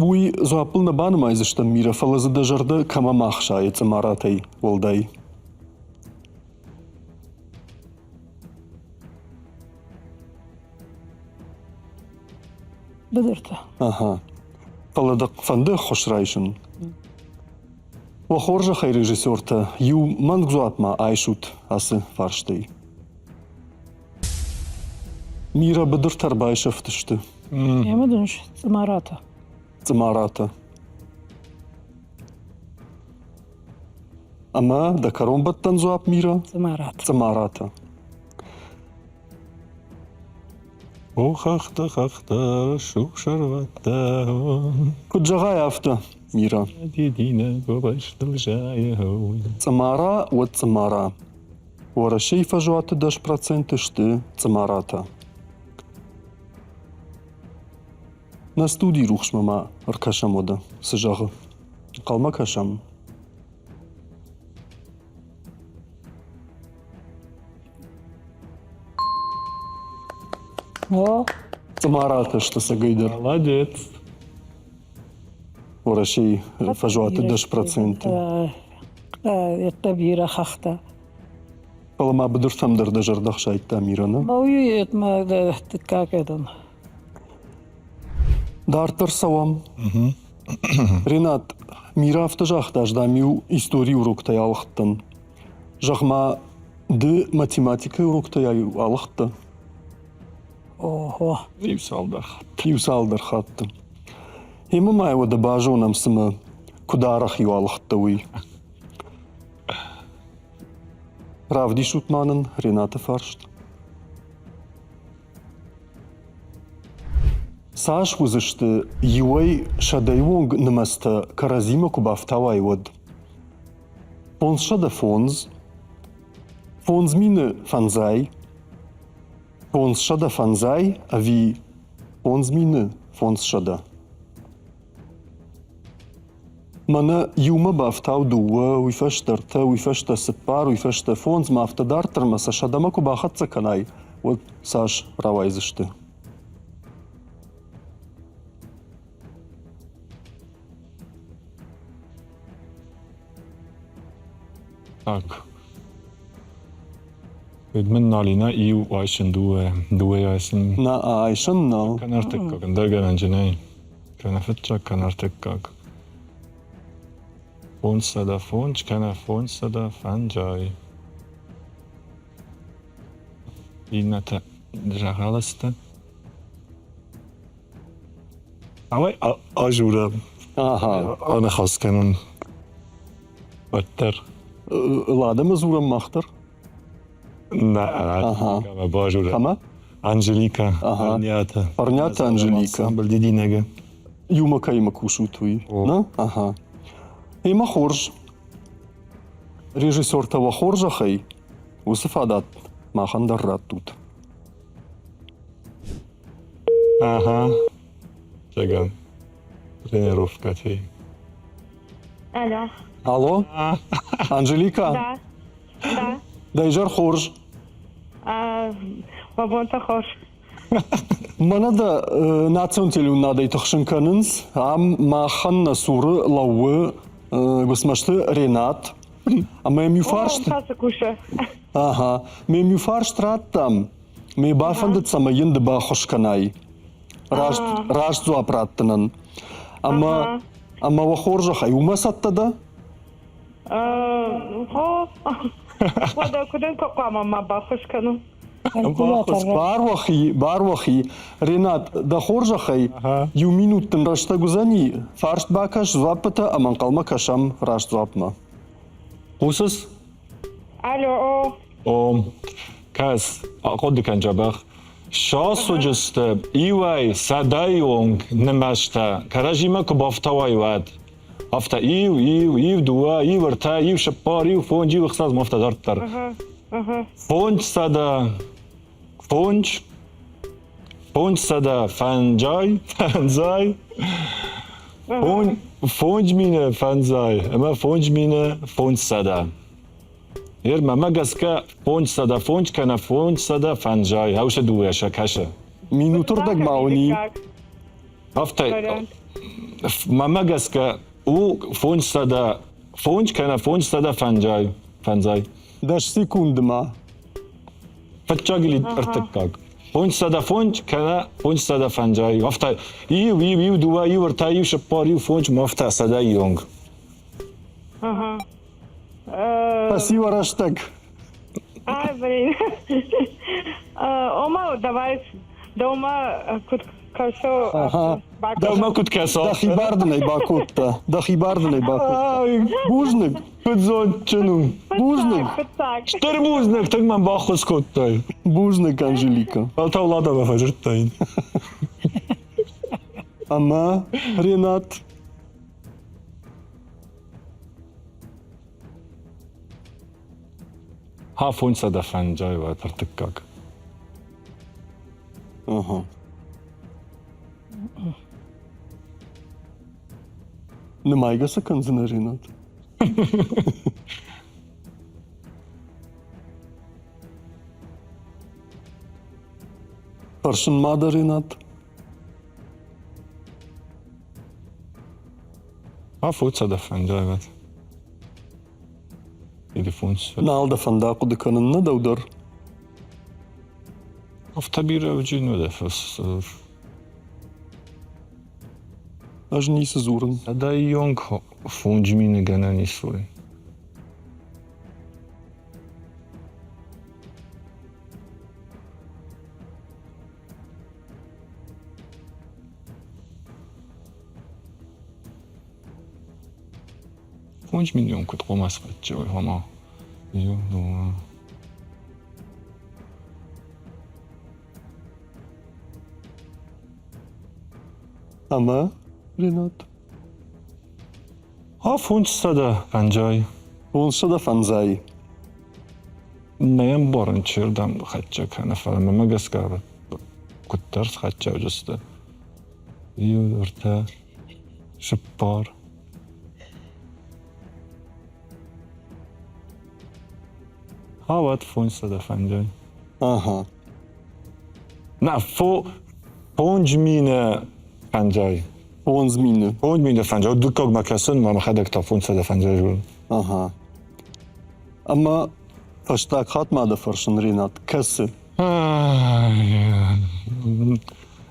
Уый дзуаппыл нӕ банымайдзыстӕм, Мира, фӕлӕ дзы дӕ зӕрдӕ кӕмӕ ма хсайы цъымаратӕй уӕлдай? Быдыртӕ. Ага. Фӕлӕ дӕ фӕнды ӕххуыс райсын? Уӕ хорзӕхӕй, режиссертӕ, иу мӕнг дзуапп ма айсут ацы фарстӕй. Мира быдыртӕ ӕрбайсӕфтысты. Ӕмӕ дын цъымаратӕ. Цъымаратӕ. Ӕмӕ дӕ кӕронбӕттӕн дзуапп, Мира? Цъымаратӕ. Цъымаратӕ. О, хӕхтӕ, хӕхтӕ, рӕсугъд сӕрвӕттӕ. Куыд зӕгъай, афтӕ, Мира. Дидинӕг бӕлӕстыл зайы. Цъымара, уӕд цъымара. Уӕрӕсейы фӕзуаты 10% сты цъымаратӕ. Нӕ студийы рухсмӕ ма ӕркӕсӕм уӕдӕ, цы зӕгъы. Ӕнхъӕлмӕ кӕсӕм. О, Цъымаратӕ сты цӕгӕйдӕр. Молодец. Уӕрӕсейы фӕзуаты 10%. Еттӕ бирӕ хӕхтӕ. Фӕлӕ ма быдыртӕм дӕр дӕ зӕрдӕ хсайдта Мира, нӕ? Мауи ма дыккаг эдон. Дарддӕр цӕуӕм. Ренат, Мира афтӕ загъта, ӕз дам-иу историйы уроктӕй алыгъдтӕн. Зӕгъ-ма, ды математикӕйы уроктӕй алыгъдтӕ? Ого. Иу цалдӕр хатты. Иу цалдӕр хатты. Ӕмӕ ма уӕдӕ базонӕм, цымӕ, куыд арӕх-иу алыгъдтӕ, уый. Равдисут ма нын Ренаты фарст. Цас уыдзысты иуӕй сӕдӕйы онг нымӕцтӕ кӕрӕдзимӕ куы бафтауай, уӕд? 505, 5005, 505 ӕви 5500? Мӕнӕ иумӕ бафтау дыууӕ, уый фӕстӕ ӕртӕ, уый фӕстӕ цыппар, уый фӕстӕ фондз, ма афтӕ дарддӕрмӕ сӕ сӕдӕмӕ куы бахӕццӕ кӕнай, уӕд цас рауайдзысты? Так. Уӕд мын нал и нӕ иу айсын, дыууӕ, дыууӕ айсын. Нӕ айсын нал. Кӕнӕ ӕртыккаг, ӕндӕр гӕнӕнджы нӕй. Кӕнӕ фыццаг, кӕнӕ ӕртыккаг. 505 кӕнӕ 505. Иннӕтӕ дзӕгъӕлы сты. Ауай ажурӕм. Ага. Аныхас кӕнын. Уӕддӕр. Ладӕмӕ дзурӕм мах дӕр? Нӕ, Ага. бажурӕм. Кӕмӕ? Анжелика, Ага. Фӕрниаты. Фӕрниаты Анжелика. Ансамбль Дидинӕг-ы. Иумӕ кӕимӕ кусут, уый? Нӕ? Ага. Ӕмӕ хорз. Режиссертӕ уӕ хорзӕхӕй уыцы фадат махӕн дӕр раттут. Ага. Зӕгъӕм, тренировкӕтӕй. Алло. Алло, Анжелика? Да. Да. Дӕ изӕр хорз. Уӕ бонтӕ хорз. Мӕнӕ дӕ национ телеуынадӕй тыхсын кӕнынц. Ам махӕн нӕ цуры лӕууы Гуыцмӕзты Ренат. Ӕмӕ йӕм иу фарст... Ага. Ме иу фарст радтам. Ме бафӕндыд, цӕмӕй йын ды баххуыс кӕнай. Раст, раст дзуапп раттынӕн. Ӕмӕ, ӕмӕ уӕ хорзӕхӕй, уымӕ цӕттӕ дӕ? Хо, уӕдӕ куыд ын хъуамӕ ма баххуыс кӕнон? Бар уӕхи, бар уӕхи. Ренат, дӕ хорзӕхӕй, иу минут дын рӕстӕг уыдзӕни, фарст бакӕс дзуаппытӕ ӕмӕ ӕнхъӕлмӕ кӕсӕм раст дзуаппмӕ. Сасуджысты иуӕй сӕдӕйы онг нымӕцтӕ кӕрӕдзимӕ куы бафтауай, уӕд. Афтӕ иу, иу, иу, дыууӕ, иу, ӕртӕ, иу, цыппар, иу, фондз, иу, ӕхсӕз, афтӕ дарддӕр. 500, фондз, 500 фӕнджай, фӕндзай, 5000 фӕндзай ӕмӕ 5500. Ер мӕмӕ гӕсгӕ 505 кӕнӕ 500 фӕнзай, ӕусе дууӕ сӕ кӕсы. Минутырдӕг ма уыни. Афтӕ, мӕмӕ гӕсгӕ у 505 кӕнӕ 500 фӕнзай. Фӕнзай. 10 секунды ма. Фыццаг или ӕртыккаг. 505 кӕнӕ 500 фӕнзай. Афтӕ, иу, иу, иу, дыууӕ, иу, ӕртӕ, иу, цыппар, иу, фондз, афтӕ сӕдӕйы онг. Спасибо, рӕстӕг. Ай, блин. Ома, давай, дӕумӕ куыд кӕсо. Дӕумӕ куыд кӕсо? Дӕхи бар дын ӕй бакодта. Дӕхи бар дын ӕй бакодта. Бузныг. Куыд зондджын у. Бузныг. Стыр бузныг, тынг мӕм баххуыс кодтай. Бузныг, Анжелика. Фӕлтау Ладамӕ фӕдзырдтаин. Ӕмӕ, Ренат, Ха фондзсӕдӕ фӕнджай уӕд ӕртыккаг. Ага. Нымайгӕ цы кӕндзынӕ, Ренат? Фӕрсын ма дӕ, Ренат? А фондзсӕдӕ фӕнджай уӕд. Или фондзсӕдӕ. Нал дӕ фӕнда хъуыды кӕнын, нӕ дӕу дӕр? Афтӕ бирӕ уыди нӕ Ӕз ницы дзурын. Сӕдӕйы онг 5000 гӕнӕн ис уый. 5 000 куыд хъуамӕ схӕццӕ ома иу, дыууӕ. Ӕмӕ, Ренат? А 500 фӕнджай. 500 фӕндзай. Нӕ ӕмбарын, чердӕм хӕццӕ кӕны, фӕлӕ мӕмӕ гӕсгӕ куыддӕр схӕццӕ уыдзысты. Иу, ӕртӕ, цыппар. А уӕд 500 фӕнджай. Ага. Нӕ, 5000 фӕнджай. 5000. 5000 фӕнджай. Дыккагмӕ кӕсын, мӕ мӕхӕдӕг та 500 фӕнджай зонын. Ага. Ӕмӕ фӕстаг хатт ма дӕ фӕрсын, Ренат, кӕцы?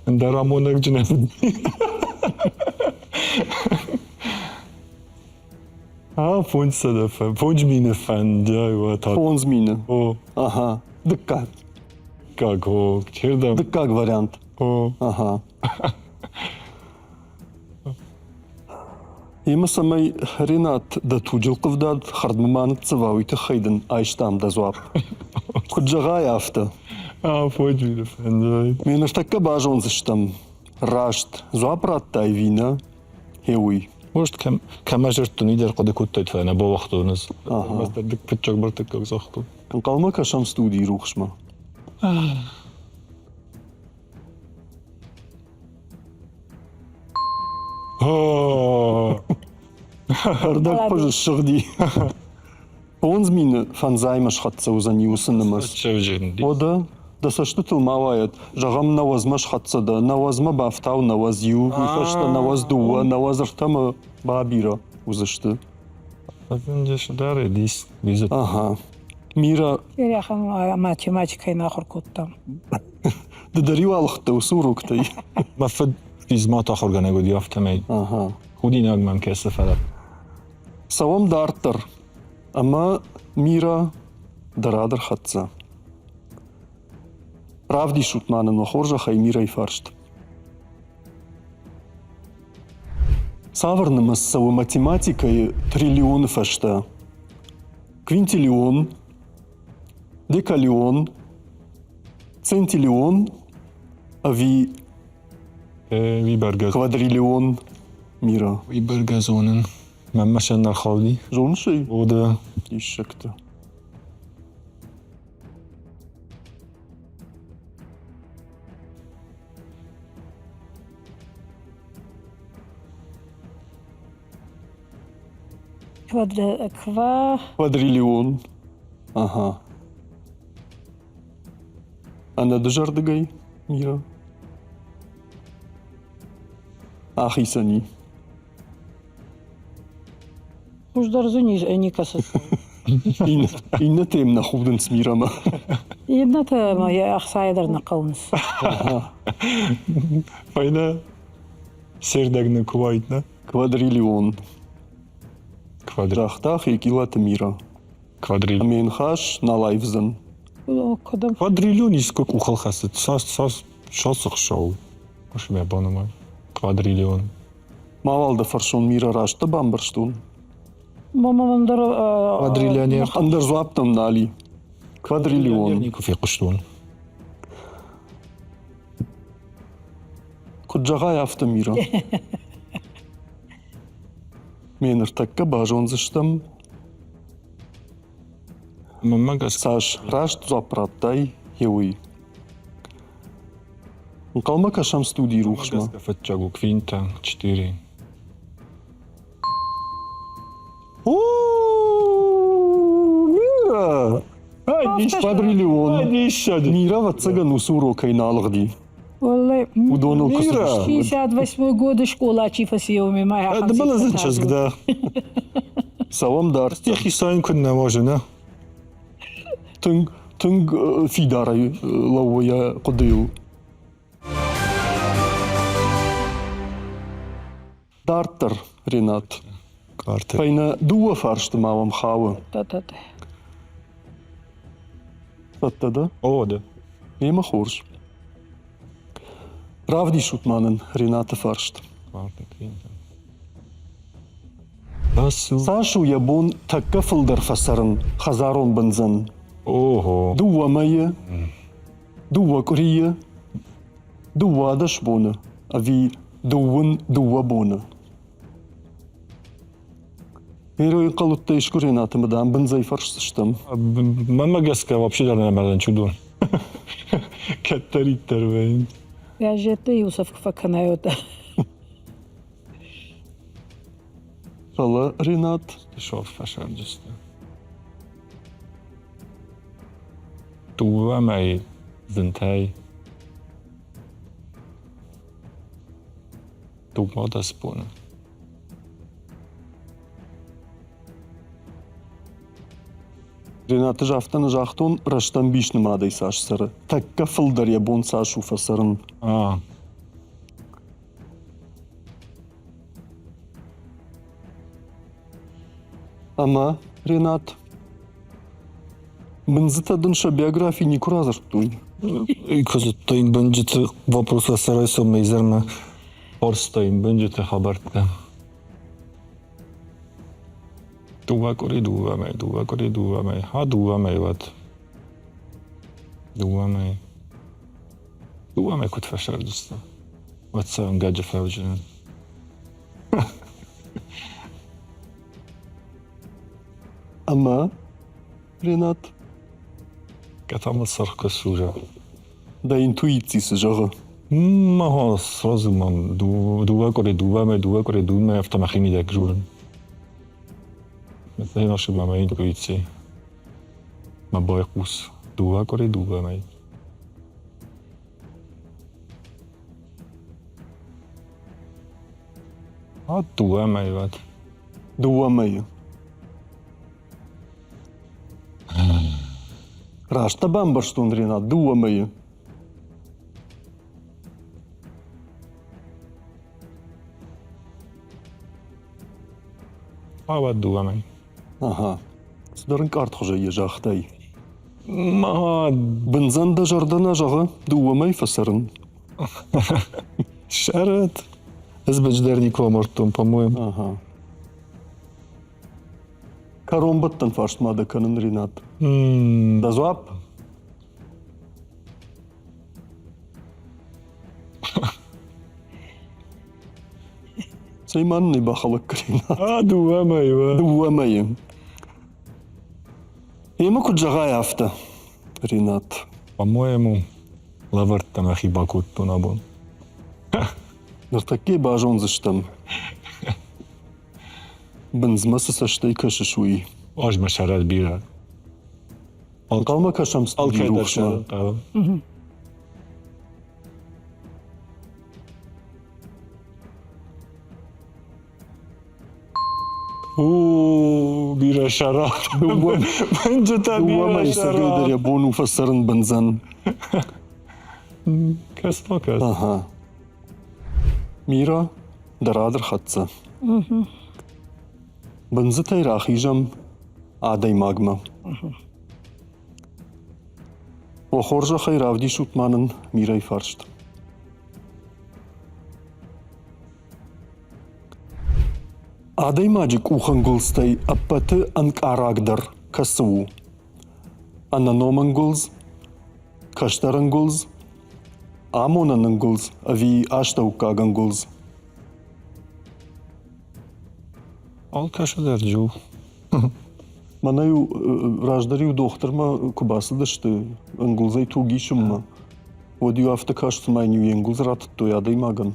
Ӕндӕр амонӕгджын А, 500, 5000 фӕнджай, уӕд. 5000. О. Ага. Дыккаг. Дыккаг, о. Чердӕм? Дыккаг вариант. О. Ага. Емӕ цӕмӕй Ренат дӕ туджы лхъывдад хӕрдмӕ ма ныццӕва, уый тыххӕй дын айстам дӕ дзуапп. Куыд зӕгъай, афтӕ. А, 5000 фӕнджай. Ме ныртӕккӕ базондзыстӕм, раст дзуапп радтай ӕви нӕ, гъе уый. Может, кӕм, кӕмӕ зӕрдтон, уый дӕр хъуыды кодтай, фӕлӕ нӕ бауагътон ӕз. Ӕрмӕстдӕр фыццаг бартыккаг загътон. Ӕнхъӕлмӕ кӕсӕм студийы рухсмӕ. Ӕрдӕгхуыз ссыгъди. 5000 фӕндзаймӕ схӕццӕ уыдзӕни уыцы нымӕц. Уӕдӕ дӕ цӕстытыл ма уайӕд, зӕгъӕм, нӕуӕдзмӕ схӕццӕ дӕ, нӕуӕдзмӕ бафтау 91, уый фӕстӕ 92, 93-мӕ бабирӕ уыдзысты. Ага. Мира. Ахӕм математикӕйы ахуыр кодтам. Ды дӕр-иу алыгъдтӕ уыцы уроктӕй? Мӕ фыд физмат ахуыргӕнӕг уыди, афтӕмӕй. Ага. Худинаг мӕм кӕсы, фӕлӕ. Цӕуӕм дарддӕр. Ӕмӕ Мира дӕр ӕрхӕццӕ. Равдисут ма нын уӕ хорзӕхӕй Мирайы фарст. Цавӕр нымӕц цӕуы математикӕйы триллионы фӕстӕ? Квинтиллион, декалион, центиллион. Ӕви Уый бӕргӕ квадриллион мира? Уый бӕргӕ зонын. Мӕнмӕ сӕ нӕ рхауди. Зоныс ӕй? О, да. Диссӕгтӕ. Квадра... Ква... Квадриллион. Ага. Ӕнӕдызӕрдыгӕй, Мира? Ахицӕн и. Хуыздӕр дзы никӕцы. Иннӕтӕ йӕм нӕ худынц Мирамӕ. Иннӕтӕ ма йӕ ӕхцайӕ дӕр нӕ хъӕуынц. Фӕйнӕ сердӕг нын куы уаид, нӕ? Квадриллион. Квадри... Загъта Хекилаты Мира. Квадриллион. Ӕмӕ йын хӕс нал аивдзӕн. Кӕдӕм? Квадриллион искуы къухыл хӕцыд. Цас, цас, цас ӕхсӕв? Хъуысы мӕ банымай. Квадриллион. Мауал дӕ фӕрсон, Мира, раст дӕ бамбӕрстон? Мама ӕндӕр Квадриллионер. Ӕндӕр дзуапп дӕм нал и. Квадриллион. Никуы фехъуыстон. Куыд зӕгъай, афтӕ, Мира. Ме ныртӕккӕ базондзыстӕм, Мӕнмӕ гӕсгӕ цас раст дзуапп радтай, йе уый. Ӕнхъӕлмӕ кӕсӕм студийы рухсмӕ. Фыццаг у квинта, четыре. О, Мира! Квадриллион. Диссаджы. Мира, ӕвӕццӕгӕн, уыцы урокӕй нӕ алыгъди. Уӕллӕй, Уыдоныл куы цыдысты. 68 годы скъола чи фӕци, уымӕ ма ахӕм Дыбылызы чызг дӕ. Цӕуӕм дарддӕр. Йӕхи сайын куыд нӕ уарзы, нӕ? Тынг, тынг фидарӕй лӕууы йӕ хъуыдыйыл. Дарддӕр, Ренат. Карты. Фӕйнӕ дыууӕ фарсты ма уӕм хауы. Та-та-та. Цӕттӕ дӕ? О, да. Мемӕ хорз. Равдисут ма нын Ренаты фарст. Карты, квинта. Цас у? Цас у йӕ бон тӕккӕ фылдӕр фӕцӕрын хӕдзарон бындзӕн? Ого. Дыууӕ мӕйы, дыууӕ къуырийы, 12 боны ӕви дыууын дыууӕ боны? Герой ӕнхъӕлдта искуы Ренаты мадам бындзӕй фӕрсдзыстӕм. Мӕнмӕ гӕсгӕ вообще дӕр нӕ мӕлӕн чудон. Кӕддӕриддӕр вӕййынц. Газеттӕ иу цӕф куы фӕкӕнай, уӕд. Фӕлӕ Ренат Шов фӕсӕрджысты. Дыууӕ мӕйы зынтӕй 12 боны. Ренат, ӕз афтӕ нӕ загътон, рӕстӕмбис нымадӕй цас цӕры. Тӕккӕ фылдӕр йӕ бон цас у фӕцӕрын. А, Ӕмӕ, Ренат, бындзытӕ дын сӕ биографи никуы радзырдтой? Куы зыдтон бынджыты вопросы сӕрӕй соммӕ изӕрмӕ фарстой бынджыты хабӕрттӕ. Дыууӕ къуыри дыууӕ мӕй, дыууӕ къуыри дыууӕ мӕй, а дыууӕ мӕй уӕд. Дыууӕ мӕй. Дыууӕ мӕй куыд фӕсӕрдысты? Уӕд сӕ ӕнгӕджы фӕуджынӕн. Ӕмӕ, Ренат? Кӕд саргъ куы служа. Дӕ интуици цы зӕгъы? Ага, сразу мӕм дыууӕ къуыри дыууӕ мӕй, дыууӕ къуыри дыууӕ мӕй афтӕ мӕхимидӕг журын. Ошибла моя интуиция. Мӕ байхъус. Дыууӕ къуыри дыууӕ мӕй. А дыууӕ мӕйы уӕд. Дыууӕ мӕйы. Раст дӕ бамбӕрстон, Ренат, дыууӕ мӕйы. Ауад дыууӕ мӕй. Ага. Цыдӕр ӕнкъардхуызӕй йӕ загътай. Ма Бындзӕн дӕ зӕрдӕ нӕ зӕгъы, дыууӕ мӕй фӕцӕрын. Сӕрӕт. Ӕз бӕдждӕр никуы амардтон, по-моему. Ага. Кӕронбӕттӕн фарст ма дӕ кӕнын, Ренат. Дӕ дзуапп? Цӕй ма нын бахӕлӕг кӕнин. А, дыууӕ мӕйы. Дыууӕ мӕйы. Емӕ куыд зӕгъай, афтӕ, Ренат. По-моему, лӕвӕрттӕ мӕхи бакодтон абон. Ныртӕккӕ базондзыстӕм, бындзмӕ цы цӕстӕй кӕсыс, уый. Ӕз мӕ сӕрӕд бирӕ. Ӕнхъӕлмӕ кӕсӕм студийы рухсмӕ. У, бирӕ сӕра. Бынджытӕ Дыууӕ мӕйы цӕгӕй дӕр йӕ бон у фӕцӕрын бындзӕн. Кӕс ма кӕс. Ага. Мира, дӕ рад ӕрхӕццӕ. Бындзытӕй рахизӕм адӕймагмӕ. Уӕ хорзӕхӕй равдисут ма нын Мирӕйы фарст. Адӕймаджы къухӕнгуылдзтӕй ӕппӕты ӕнкъарагдӕр кӕцы у? Ӕнӕном ӕнгуылдз, кӕстӕр ӕнгуылдз, амонӕн ӕнгуылдз ӕви астӕуккаг ӕнгуылдз? Алкӕцы дӕр джу. Мӕнӕ-иу раздӕр-иу дохтырмӕ куы бацыдысты ӕнгуылдзӕй туг исынмӕ, уӕд-иу афтӕ каст, цыма йын-иу йе нгуылдз ратыдтой адӕймагӕн.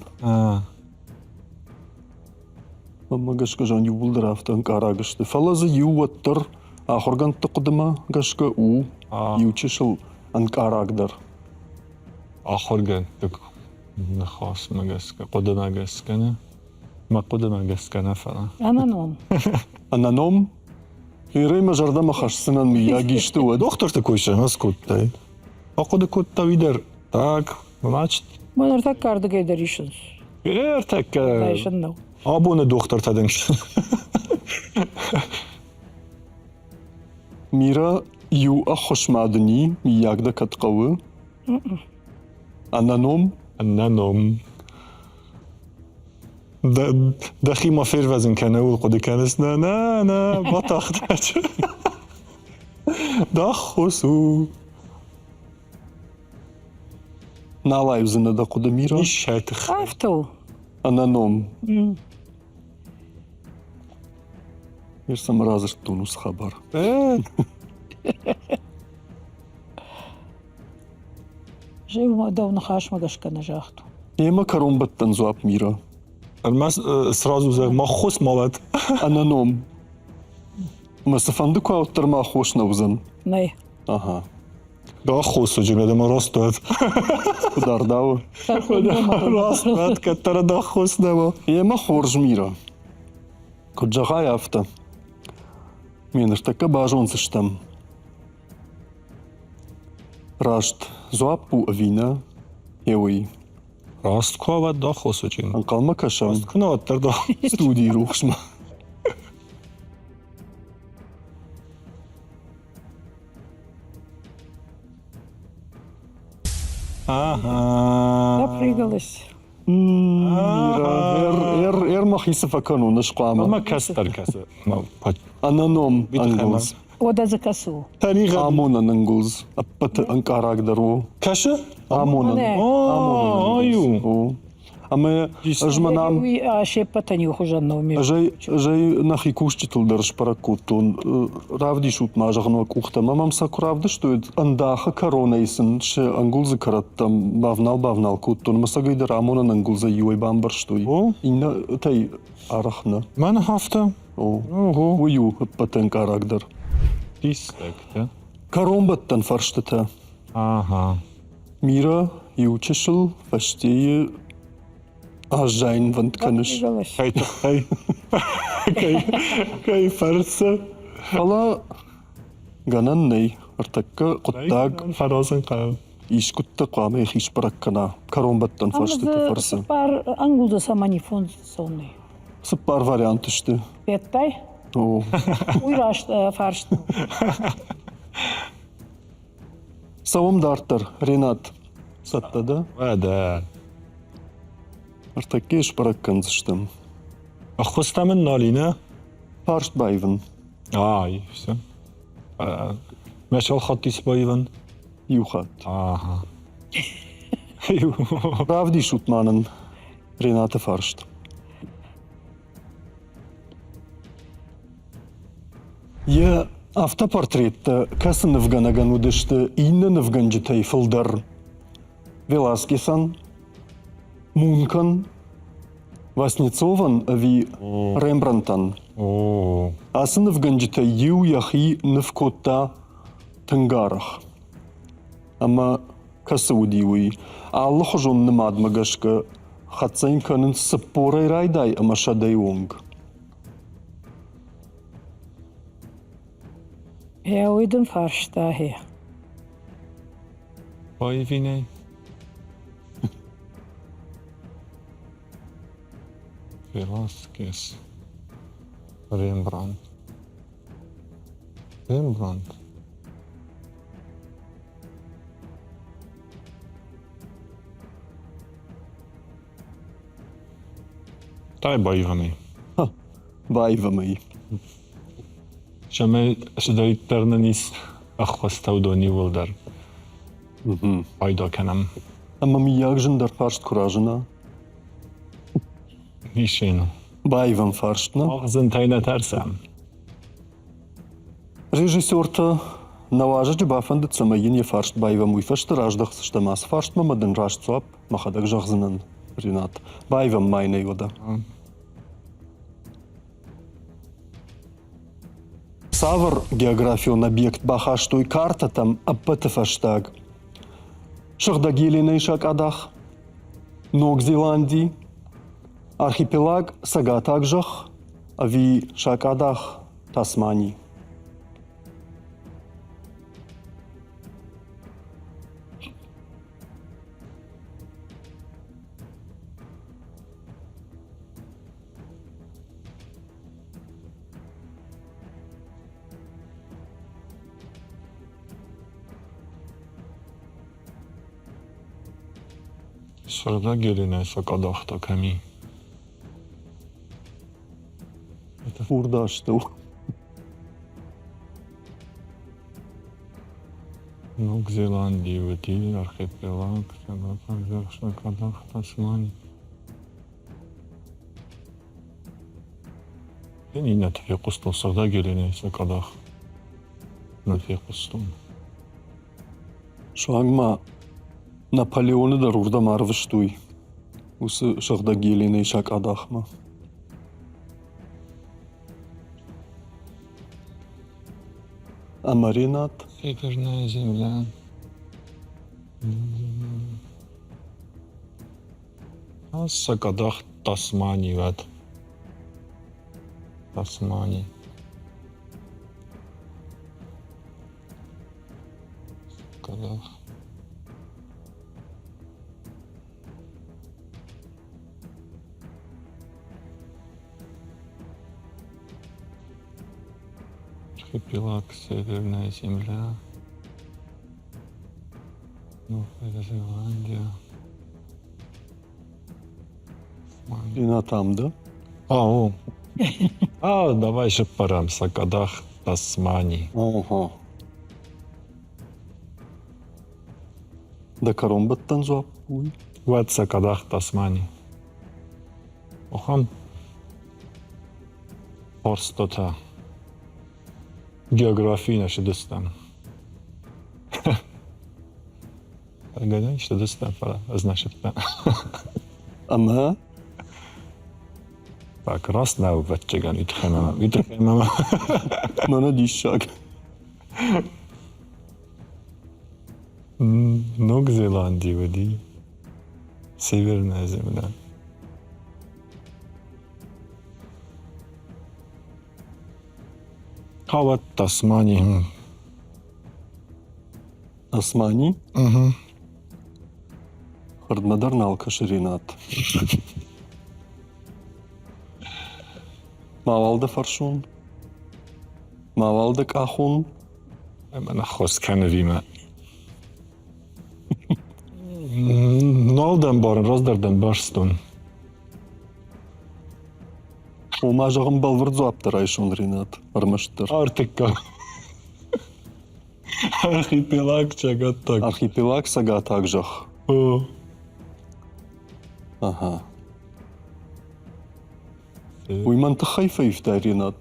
Мӕнмӕ гӕсгӕ зӕгъын, иууылдӕр афтӕ ӕнкъараг сты. Фӕлӕ дзы иу уӕддӕр ахуыргӕндты хъуыдымӕ гӕсгӕ у иу чысыл ӕнкъарагдӕр. Ахуыргӕндты ныхасмӕ гӕсгӕ, хъуыдымӕ гӕсгӕ нӕ? Мӕ хъуыдымӕ гӕсгӕ нӕ, фӕлӕ. Ӕнӕном. Ӕнӕном? Ирӕй мӕ зӕрдӕмӕ хӕсдзынӕн, мыййаг, исты уӕд. Дохтырты кой сӕ скодтай. Ахъуыды кодта уый дӕр. Так, значит. Мӕ ныртӕккӕ ардыгӕй дӕр исынц. Ӕртӕккӕ. Райсын нӕу. Абоны дохтыртӕ дын. Мира, иу ӕххуыс ма дын и, мыййаг дӕ кӕд хъӕуы? Ӕнӕном? Ӕнӕном. Дӕхи ма фервӕзын кӕн, ууыл хъуыды кӕныс? Нӕ, нӕ, нӕ, батагъд. Дӕ аххос у. Нал аивдзынӕ дӕ хъуыды, Мира? Исӕй тыххӕй. Афтӕ у. Ӕнӕном. Ир сӕм радзырдтон уыцы хабар. Зӕй дӕу ныхасмӕ гӕсгӕ нӕ загътон. Емӕ кӕронбӕттӕн дзуапп Мира. Ӕрмӕст сразу зӕгъ, ма хос ма уӕд. Ӕнӕном. Мӕ цыфӕнды куы ауддӕр ма хос нӕ уыдзӕн. Нӕй. Ага. Да хос уыджы ӕмӕ раст уӕд. Куыд ардауы? Раст уӕд, кӕддӕр да хос нӕ уа. Емӕ хорз Мира. Куыд зӕгъай, афтӕ. Ме ныртӕккӕ базондзыстӕм. Раст дзуапп у ӕви нӕ, уый. Раст куы уӕд да хос уыджы. Ӕнхъӕлмӕ кӕсӕм. Раст куы нӕ уӕддӕр да. Студийы рухсмӕ. Ага. Запрыгалась. Эр мӕхи цы фӕкӕнон, ӕз хъуамӕ. Мӕ кӕстӕр кӕсы. Ӕнӕном ӕнгуылдз. Уӕдӕ дзы кӕсы у. Тӕригъӕд. Амонӕн ӕнгуылдз. Ӕппӕты ӕнкъарагдӕр у. Кӕсы? Амонӕн. Ай у. Ӕмӕ ӕз мӕнӕ Уый се ппӕтӕн иухуызӕн нӕу. Ӕз ӕй нӕхи кусджытыл дӕр сбӕрӕг кодтон. Равдисут ма, зӕгъын, уӕ къухтӕм. Ӕмӕ мӕм сӕ куы равдыстой, ӕндахы кӕронӕй сын сӕ ӕнгуылдзы кӕрӕттӕм бавнал-бавнал кодтон. Ӕмӕ сӕгӕй дӕр амонӕн ӕнгуылдзӕй иуӕй бамбӕрстой. Иннӕтӕй арӕх нӕ. Мӕн афтӕ. О, уый у ӕппӕт ӕнкъарагдӕр. Диссӕгтӕ. Кӕронбӕттӕн фӕрстытӕ. Ага. Мира иу чысыл фӕстейы аззайынвӕнд кӕныс. Кӕй тыххӕй? Кӕй фӕрцы? Фӕлӕ гӕнӕн нӕй. Ӕртӕккӕ хъуыддаг фӕразын хъӕуы. Искуыдты хъуамӕ йӕхи сбӕрӕг кӕна кӕронбӕттӕн фарстыты фӕрцы. Цыппар ӕнгуылдзы цӕмӕн и фондзонӕй? Цыппар варианты сты. Федтай? О. Уый раст фарст. Цӕуӕм дарддӕр. Ренат, цӕттӕ дӕ? Уӕдӕ. Ӕртӕккӕ сбӕрӕг кӕндзыстӕм. Ӕххуыс та мын нал и, нӕ? Фарст баивын. Ай, все. Мӕ цал хатт ис баивын? Иу хатт. Ага. Равдисут ма нын Ренаты фарст. Йӕ автопортреттӕ кӕцы нывгӕнӕгӕн уыдысты иннӕ нывгӕнджытӕй фылдӕр? Веласкесӕн, Мункӕн, Васнецовӕн ӕви Рембрандтӕн? Ацы нывгӕнджытӕй иу йӕхи ныв кодта тынг арӕх. Ӕмӕ кӕцы уыди уый? Алыхуызон нымадмӕ гӕсгӕ хӕццӕ йын кӕнынц цыппорӕй райдай ӕмӕ сӕдӕйы онг. Гъе, уый дын фарста, гъе. Появиней. Веласкес. Рембрандт. Рембрандт. Тай баивӕм ӕй. Баивӕм ӕй. Цӕмӕй цыдӕриддӕр нын ис ӕххуыстӕ, уыдон иууылдӕр пайда кӕнӕм. Ӕмӕ мыййаг зындӕр фарст куы разына? Ницы. Баивӕм фарст, нӕ? Мах зынтӕй нӕ тӕрсӕм. Режиссертӕ нӕ уазӕджы бафӕндыд, цӕмӕй йын йӕ фарст баивӕм, уый фӕстӕ раздӕхдзыстӕм ацы фарстмӕ ӕмӕ дын раст дзуапп мӕхӕдӕг зӕгъдзынӕн, Ренат. Баивӕм ма йын ӕй уӕдӕ. Цавӕр географион объект бахастой картӕтӕм ӕппӕты фӕстаг? Сыгъдӕг Еленӕйы сакъадах, Ног Зеланди, архипелаг Цӕгатаг зӕхх ӕви сакъадах Тасмани? Сыгъдӕг Еленӕ сакъадахтӕ кӕм и? Фурдастыл. Ног Зеландийы уыди архипелаг, Цӕгатаг зӕхх сакъадах Тасмани. Иннӕты фехъуыстон Сыгъдӕг Еленӕйы сакъадах. Нӕ фехъуыстон. Суанг ма Наполеоны дӕр уырдӕм арвыстой, уыцы Сыгъдӕг Еленӕйы сакъадахмӕ. Ӕмӕ Ренат? Северная земля. Сакъадах Тасмани уӕд. Тасмани. Сакъадах. Архипелаг Северная земля. Новая Зеландия. И там, да? А, о. А, давай сыппӕрӕм сакъадах Тасмани. Ого. Дӕ кӕронбӕттӕн дзуапп уый? Уӕд сакъадах Тасмани. Охам фарстатӕ географийы нӕ сыдыстӕм. Гӕнӕн сыдыстӕм, фӕлӕ ӕз нӕ сыдтӕн. Ӕмӕ? Так, раст нӕ ӕвӕццӕгӕн, уый тыххӕй мӕ, уый тыххӕй мӕ. Мӕнӕ диссаг. Ног Зеландий уыди. Северная земля. Хауӕд Тасмани. Тасмани? Угу. Хӕрдмӕ дӕр нал кӕсы Ренат. Мауал дӕ фӕрсон? Мауал дӕ къахон? Ӕмӕ наххос кӕны вимӕ. Нал дӕм барын, раздӕр дӕм барстон. Ома, зӕгъын, бӕлвырд дзуапп дӕр райсон, Ренат, ӕрмӕстдӕр. Ӕртыккаг. Архипелаг Цӕгаттаг. Архипелаг Цӕгатаг зӕхх. О. Ага. Уый мӕн тыххӕй фӕивтай, Ренат.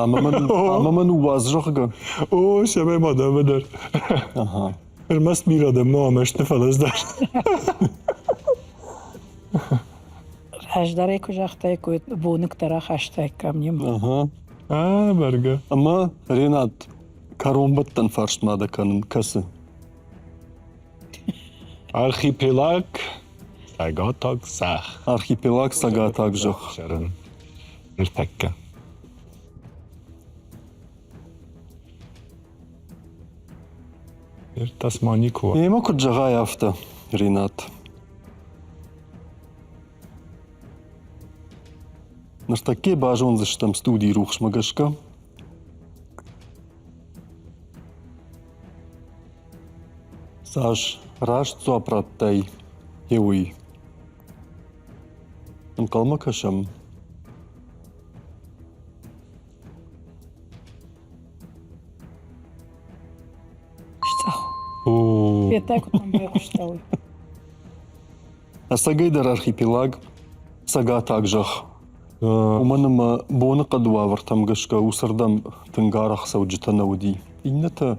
Ӕмӕ мӕн ныууадз, зӕгъгӕ. О, цӕмӕй ма дӕмӕ дӕр. Ага. Ӕрмӕст бирӕ дӕм ма мӕсты, фӕлӕ ӕз дӕр. Раздӕр ӕй куы загътаиккой, боныгтӕ рахастаиккам немӕ. Ага. А, бӕргӕ. Ӕмӕ, Ренат, кӕронбӕттӕн фарст ма дӕ кӕнын, кӕцы? Архипелаг Цӕгатаг зӕхх. Архипелаг Цӕгатаг зӕхх. Ныртӕккӕ. Ӕртас ма никуы. Емӕ куыд зӕгъай, афтӕ, Ренат. Ныртӕккӕ базондзыстӕм студийы рухсмӕ гӕсгӕ. Цас раст дзуапп радтай, уый. Ӕнхъӕлмӕ кӕсӕм. Сцъӕх. Федтай, куыд мӕм байхъуыста уый. Ӕцӕгӕйдӕр архипелаг Цӕгатаг зӕхх. Уымӕн ӕмӕ боныхъӕды уавӕртӕм гӕсгӕ уыцырдӕм тынг арӕх цӕуджытӕ нӕ уыди. Иннӕтӕ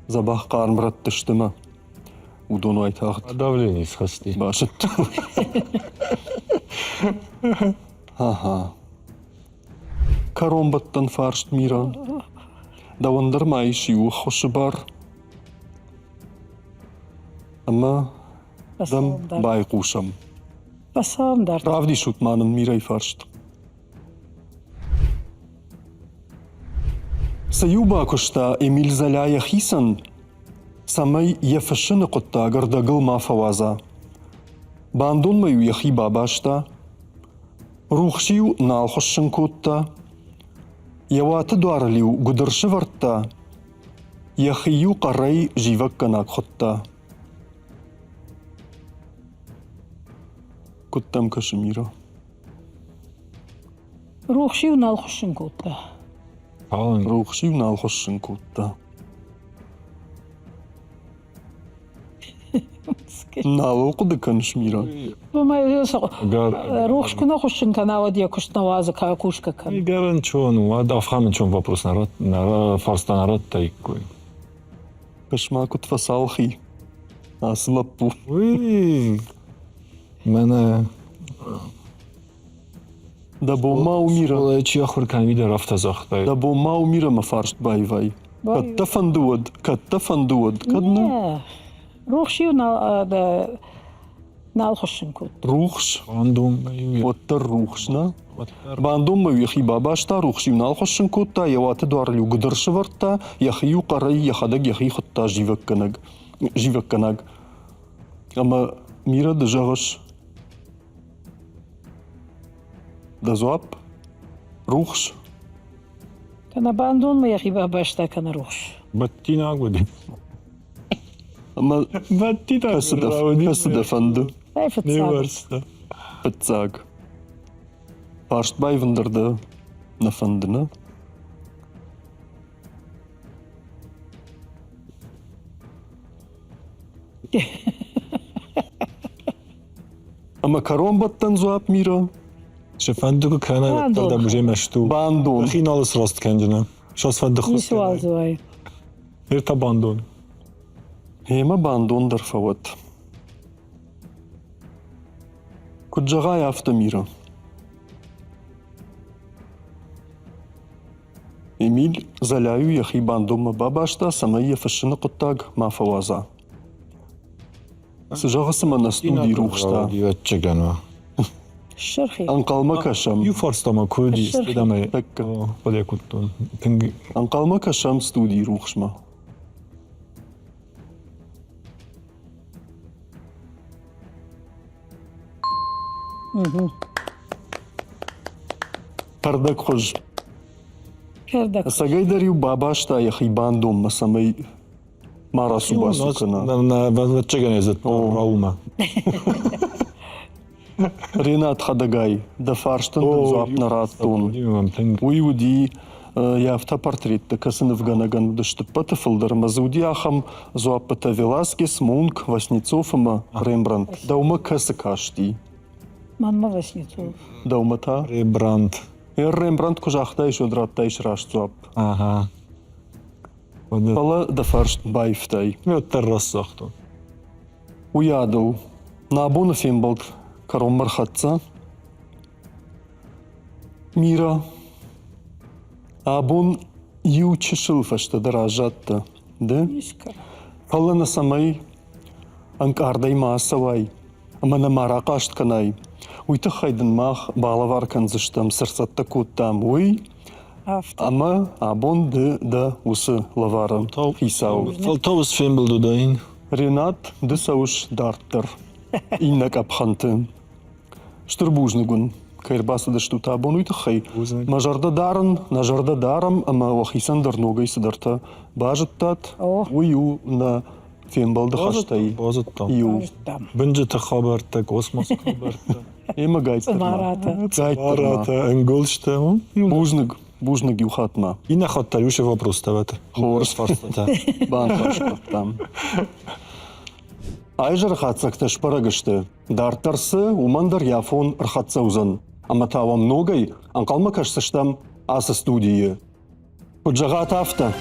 дзӕбӕх хъарм рӕтты сты мӕ уыдон уайтагъд Давление схӕсти. басыдтой. Ага. Кӕронбӕттӕн фарст, Мира. Дӕуӕн дӕр ма ис иу ӕххуысы бар. Ӕмӕ дӕм байхъусӕм. Фӕцӕуӕм дарддӕр. Равдисут ма нын Мирӕйы фарст. Цы иу бакуыста Эмиль Золя йӕхицӕн, цӕмӕй йӕ фыссыны хъуыддаг ӕрдӕгыл ма фӕуадза. Бандонмӕ-иу йӕхи бабаста, рухс-иу нал хуыссын кодта, йӕ уаты дуарыл-иу гуыдыр сывӕрдта, йӕхи-иу хъӕрӕй зивӕггӕнаг хуыдта. Куыд дӕм кӕсы, Мира? Рухс-иу нал хуыссын кодта. Рухс-иу нал хуыссын кодта. Нал ыл хъуыды кӕныс, Мира? Рухс куы нӕ хуыссын кӕна, уӕд йӕ куыст нӕ уадзы, кусгӕ кӕны. Гаранчон, уӕд афхамынчон вопрос народ, фарста народтаиккой. Кӕс-ма, куыд фӕцалхи ацы лӕппу. Уый мӕнӕ Дӕ бон ма у Мира. Чи ахуыр кӕны, дӕр афтӕ загътай. Дӕ бон ма у Мира мӕ фарст баивай. Кӕд дӕ фӕнды уӕд, кӕд дӕ фӕнды уӕд, кӕд нӕ. Рухс-иу нал, нал хуыссын кодта. Рухс? Бандонмӕ-иу. Уӕддӕр рухс, нӕ? Бандонмӕ йӕхи бабаста, рухс-иу нал хуыссын кодта, йӕ уаты дуарыл-иу гуыдыр сӕвӕрдта, йӕхи-иу хъӕрӕй йӕхӕдӕг йӕхи хуыдта зивӕггӕнӕг. зивӕггӕнӕг. Ӕмӕ Мира, ды зӕгъыс, Дӕ дзуапп? Рухс? Кӕнӕ бандонмӕ йӕхи бабаста, кӕнӕ рухс. Бӕттинаг уыди. Ӕмӕ кӕцы дӕ фӕнды? Фыццаг. Фыццаг. Фарст баивын дӕр дӕ нӕ фӕнды, нӕ? Ӕмӕ кӕронбӕттӕн дзуапп, Мира? Цы фӕнды куы кӕнай, уӕддӕр дӕм уже мӕсты у. Бандон. Дӕхи нал сраст кӕндзынӕ. Сас фӕнды хос Ницыуал дзы уай. Ныр та бандон. Гъемӕ бандон дӕр фӕуӕд. Куыд зӕгъай, афтӕ, Мира. Эмиль Золяйы йӕхи бандонмӕ бабаста, цӕмӕй йӕ фыссыны хъуыддаг ма фӕуадза. Цы зӕгъы цымӕ нӕ студийы рухс та? Ӕнхъӕлмӕ кӕсӕм. Иу фарста ма куы уыди, студамӕ хъуыды кодтон. Тынг Ӕнхъӕлмӕ кӕсӕм студийы рухсмӕ. Кӕрдӕгхуыз. Кӕрдӕгхуыз. Ӕцӕгӕйдӕр-иу бабаста йӕхи бандонмӕ, цӕмӕй ма рацу-бацу кӕна. Ӕвӕццӕгӕн ӕз Раулмӕ. Ренат хӕдӕгай, дӕ фарстӕн дын дзуапп нӕ радтон. Уый уыди йӕ автопортреттӕ, кӕцы нывгӕнӕгӕн уыдысты ӕппӕты фылдӕр ӕмӕ дзы уыди ахӕм дзуаппытӕ Веласкес, Мунк, Васнецов ӕмӕ Рембрандт. Дӕумӕ кӕцы касти? Мӕнмӕ Васнецов. Дӕумӕ та? Рембрандт. Эр Рембрандт куы загътаис, уӕд радтаис раст дзуапп. Ага. Фӕлӕ дӕ фарст баивтай. Уӕддӕр раст загътон. Уыйадыл нӕ абоны фембӕлд кӕронмӕ рхӕццӕ. Мира, абон иу чысыл фӕстӕдӕр аззадтӕ ды. Фӕлӕ нӕ цӕмӕй ӕнкъардӕй ма ацӕуай ӕмӕ нӕ ма рахъаст кӕнай, уый тыххӕй дын мах балӕвар кӕндзыстӕм, цы рцӕттӕ кодтам, уый. Ӕмӕ абон ды дӕ уыцы лӕвары хицау. Фӕлтау ӕз фембӕлд уыдаин. Ренат, ды цӕуыс дарддӕр, иннӕ къӕпхӕнты. Стыр бузныг уын, кӕй ӕрбацыдыстут абон, уый тыххӕй. Мӕ зӕрдӕ дарын, нӕ зӕрдӕ дарӕм ӕмӕ уӕхицӕн дӕр ногӕй цыдӕртӕ базыдтат. Уый у нӕ фембӕлды хӕстӕй иу. Бынджыты хабӕрттӕ, космосы хабӕрттӕ. Ӕмӕ гайттӕ. Цъымаратӕ, ӕнгуылдзтӕ. Бузныг, бузныг иу хатт ма. Иннӕ хатт та иу вопрос давайте. Хорз фарстатӕ. Баныхас кодтам. Айзӕры хатдзӕгтӕ сбӕрӕг сты. Дарддӕр цы, уымӕн дӕр йӕ афон ӕрхӕццӕ уыдзӕн. Ӕмӕ та уӕм ногӕй ӕнхъӕлмӕ кӕсдзыстӕм ацы студийы. Куыд зӕгъат, афтӕ.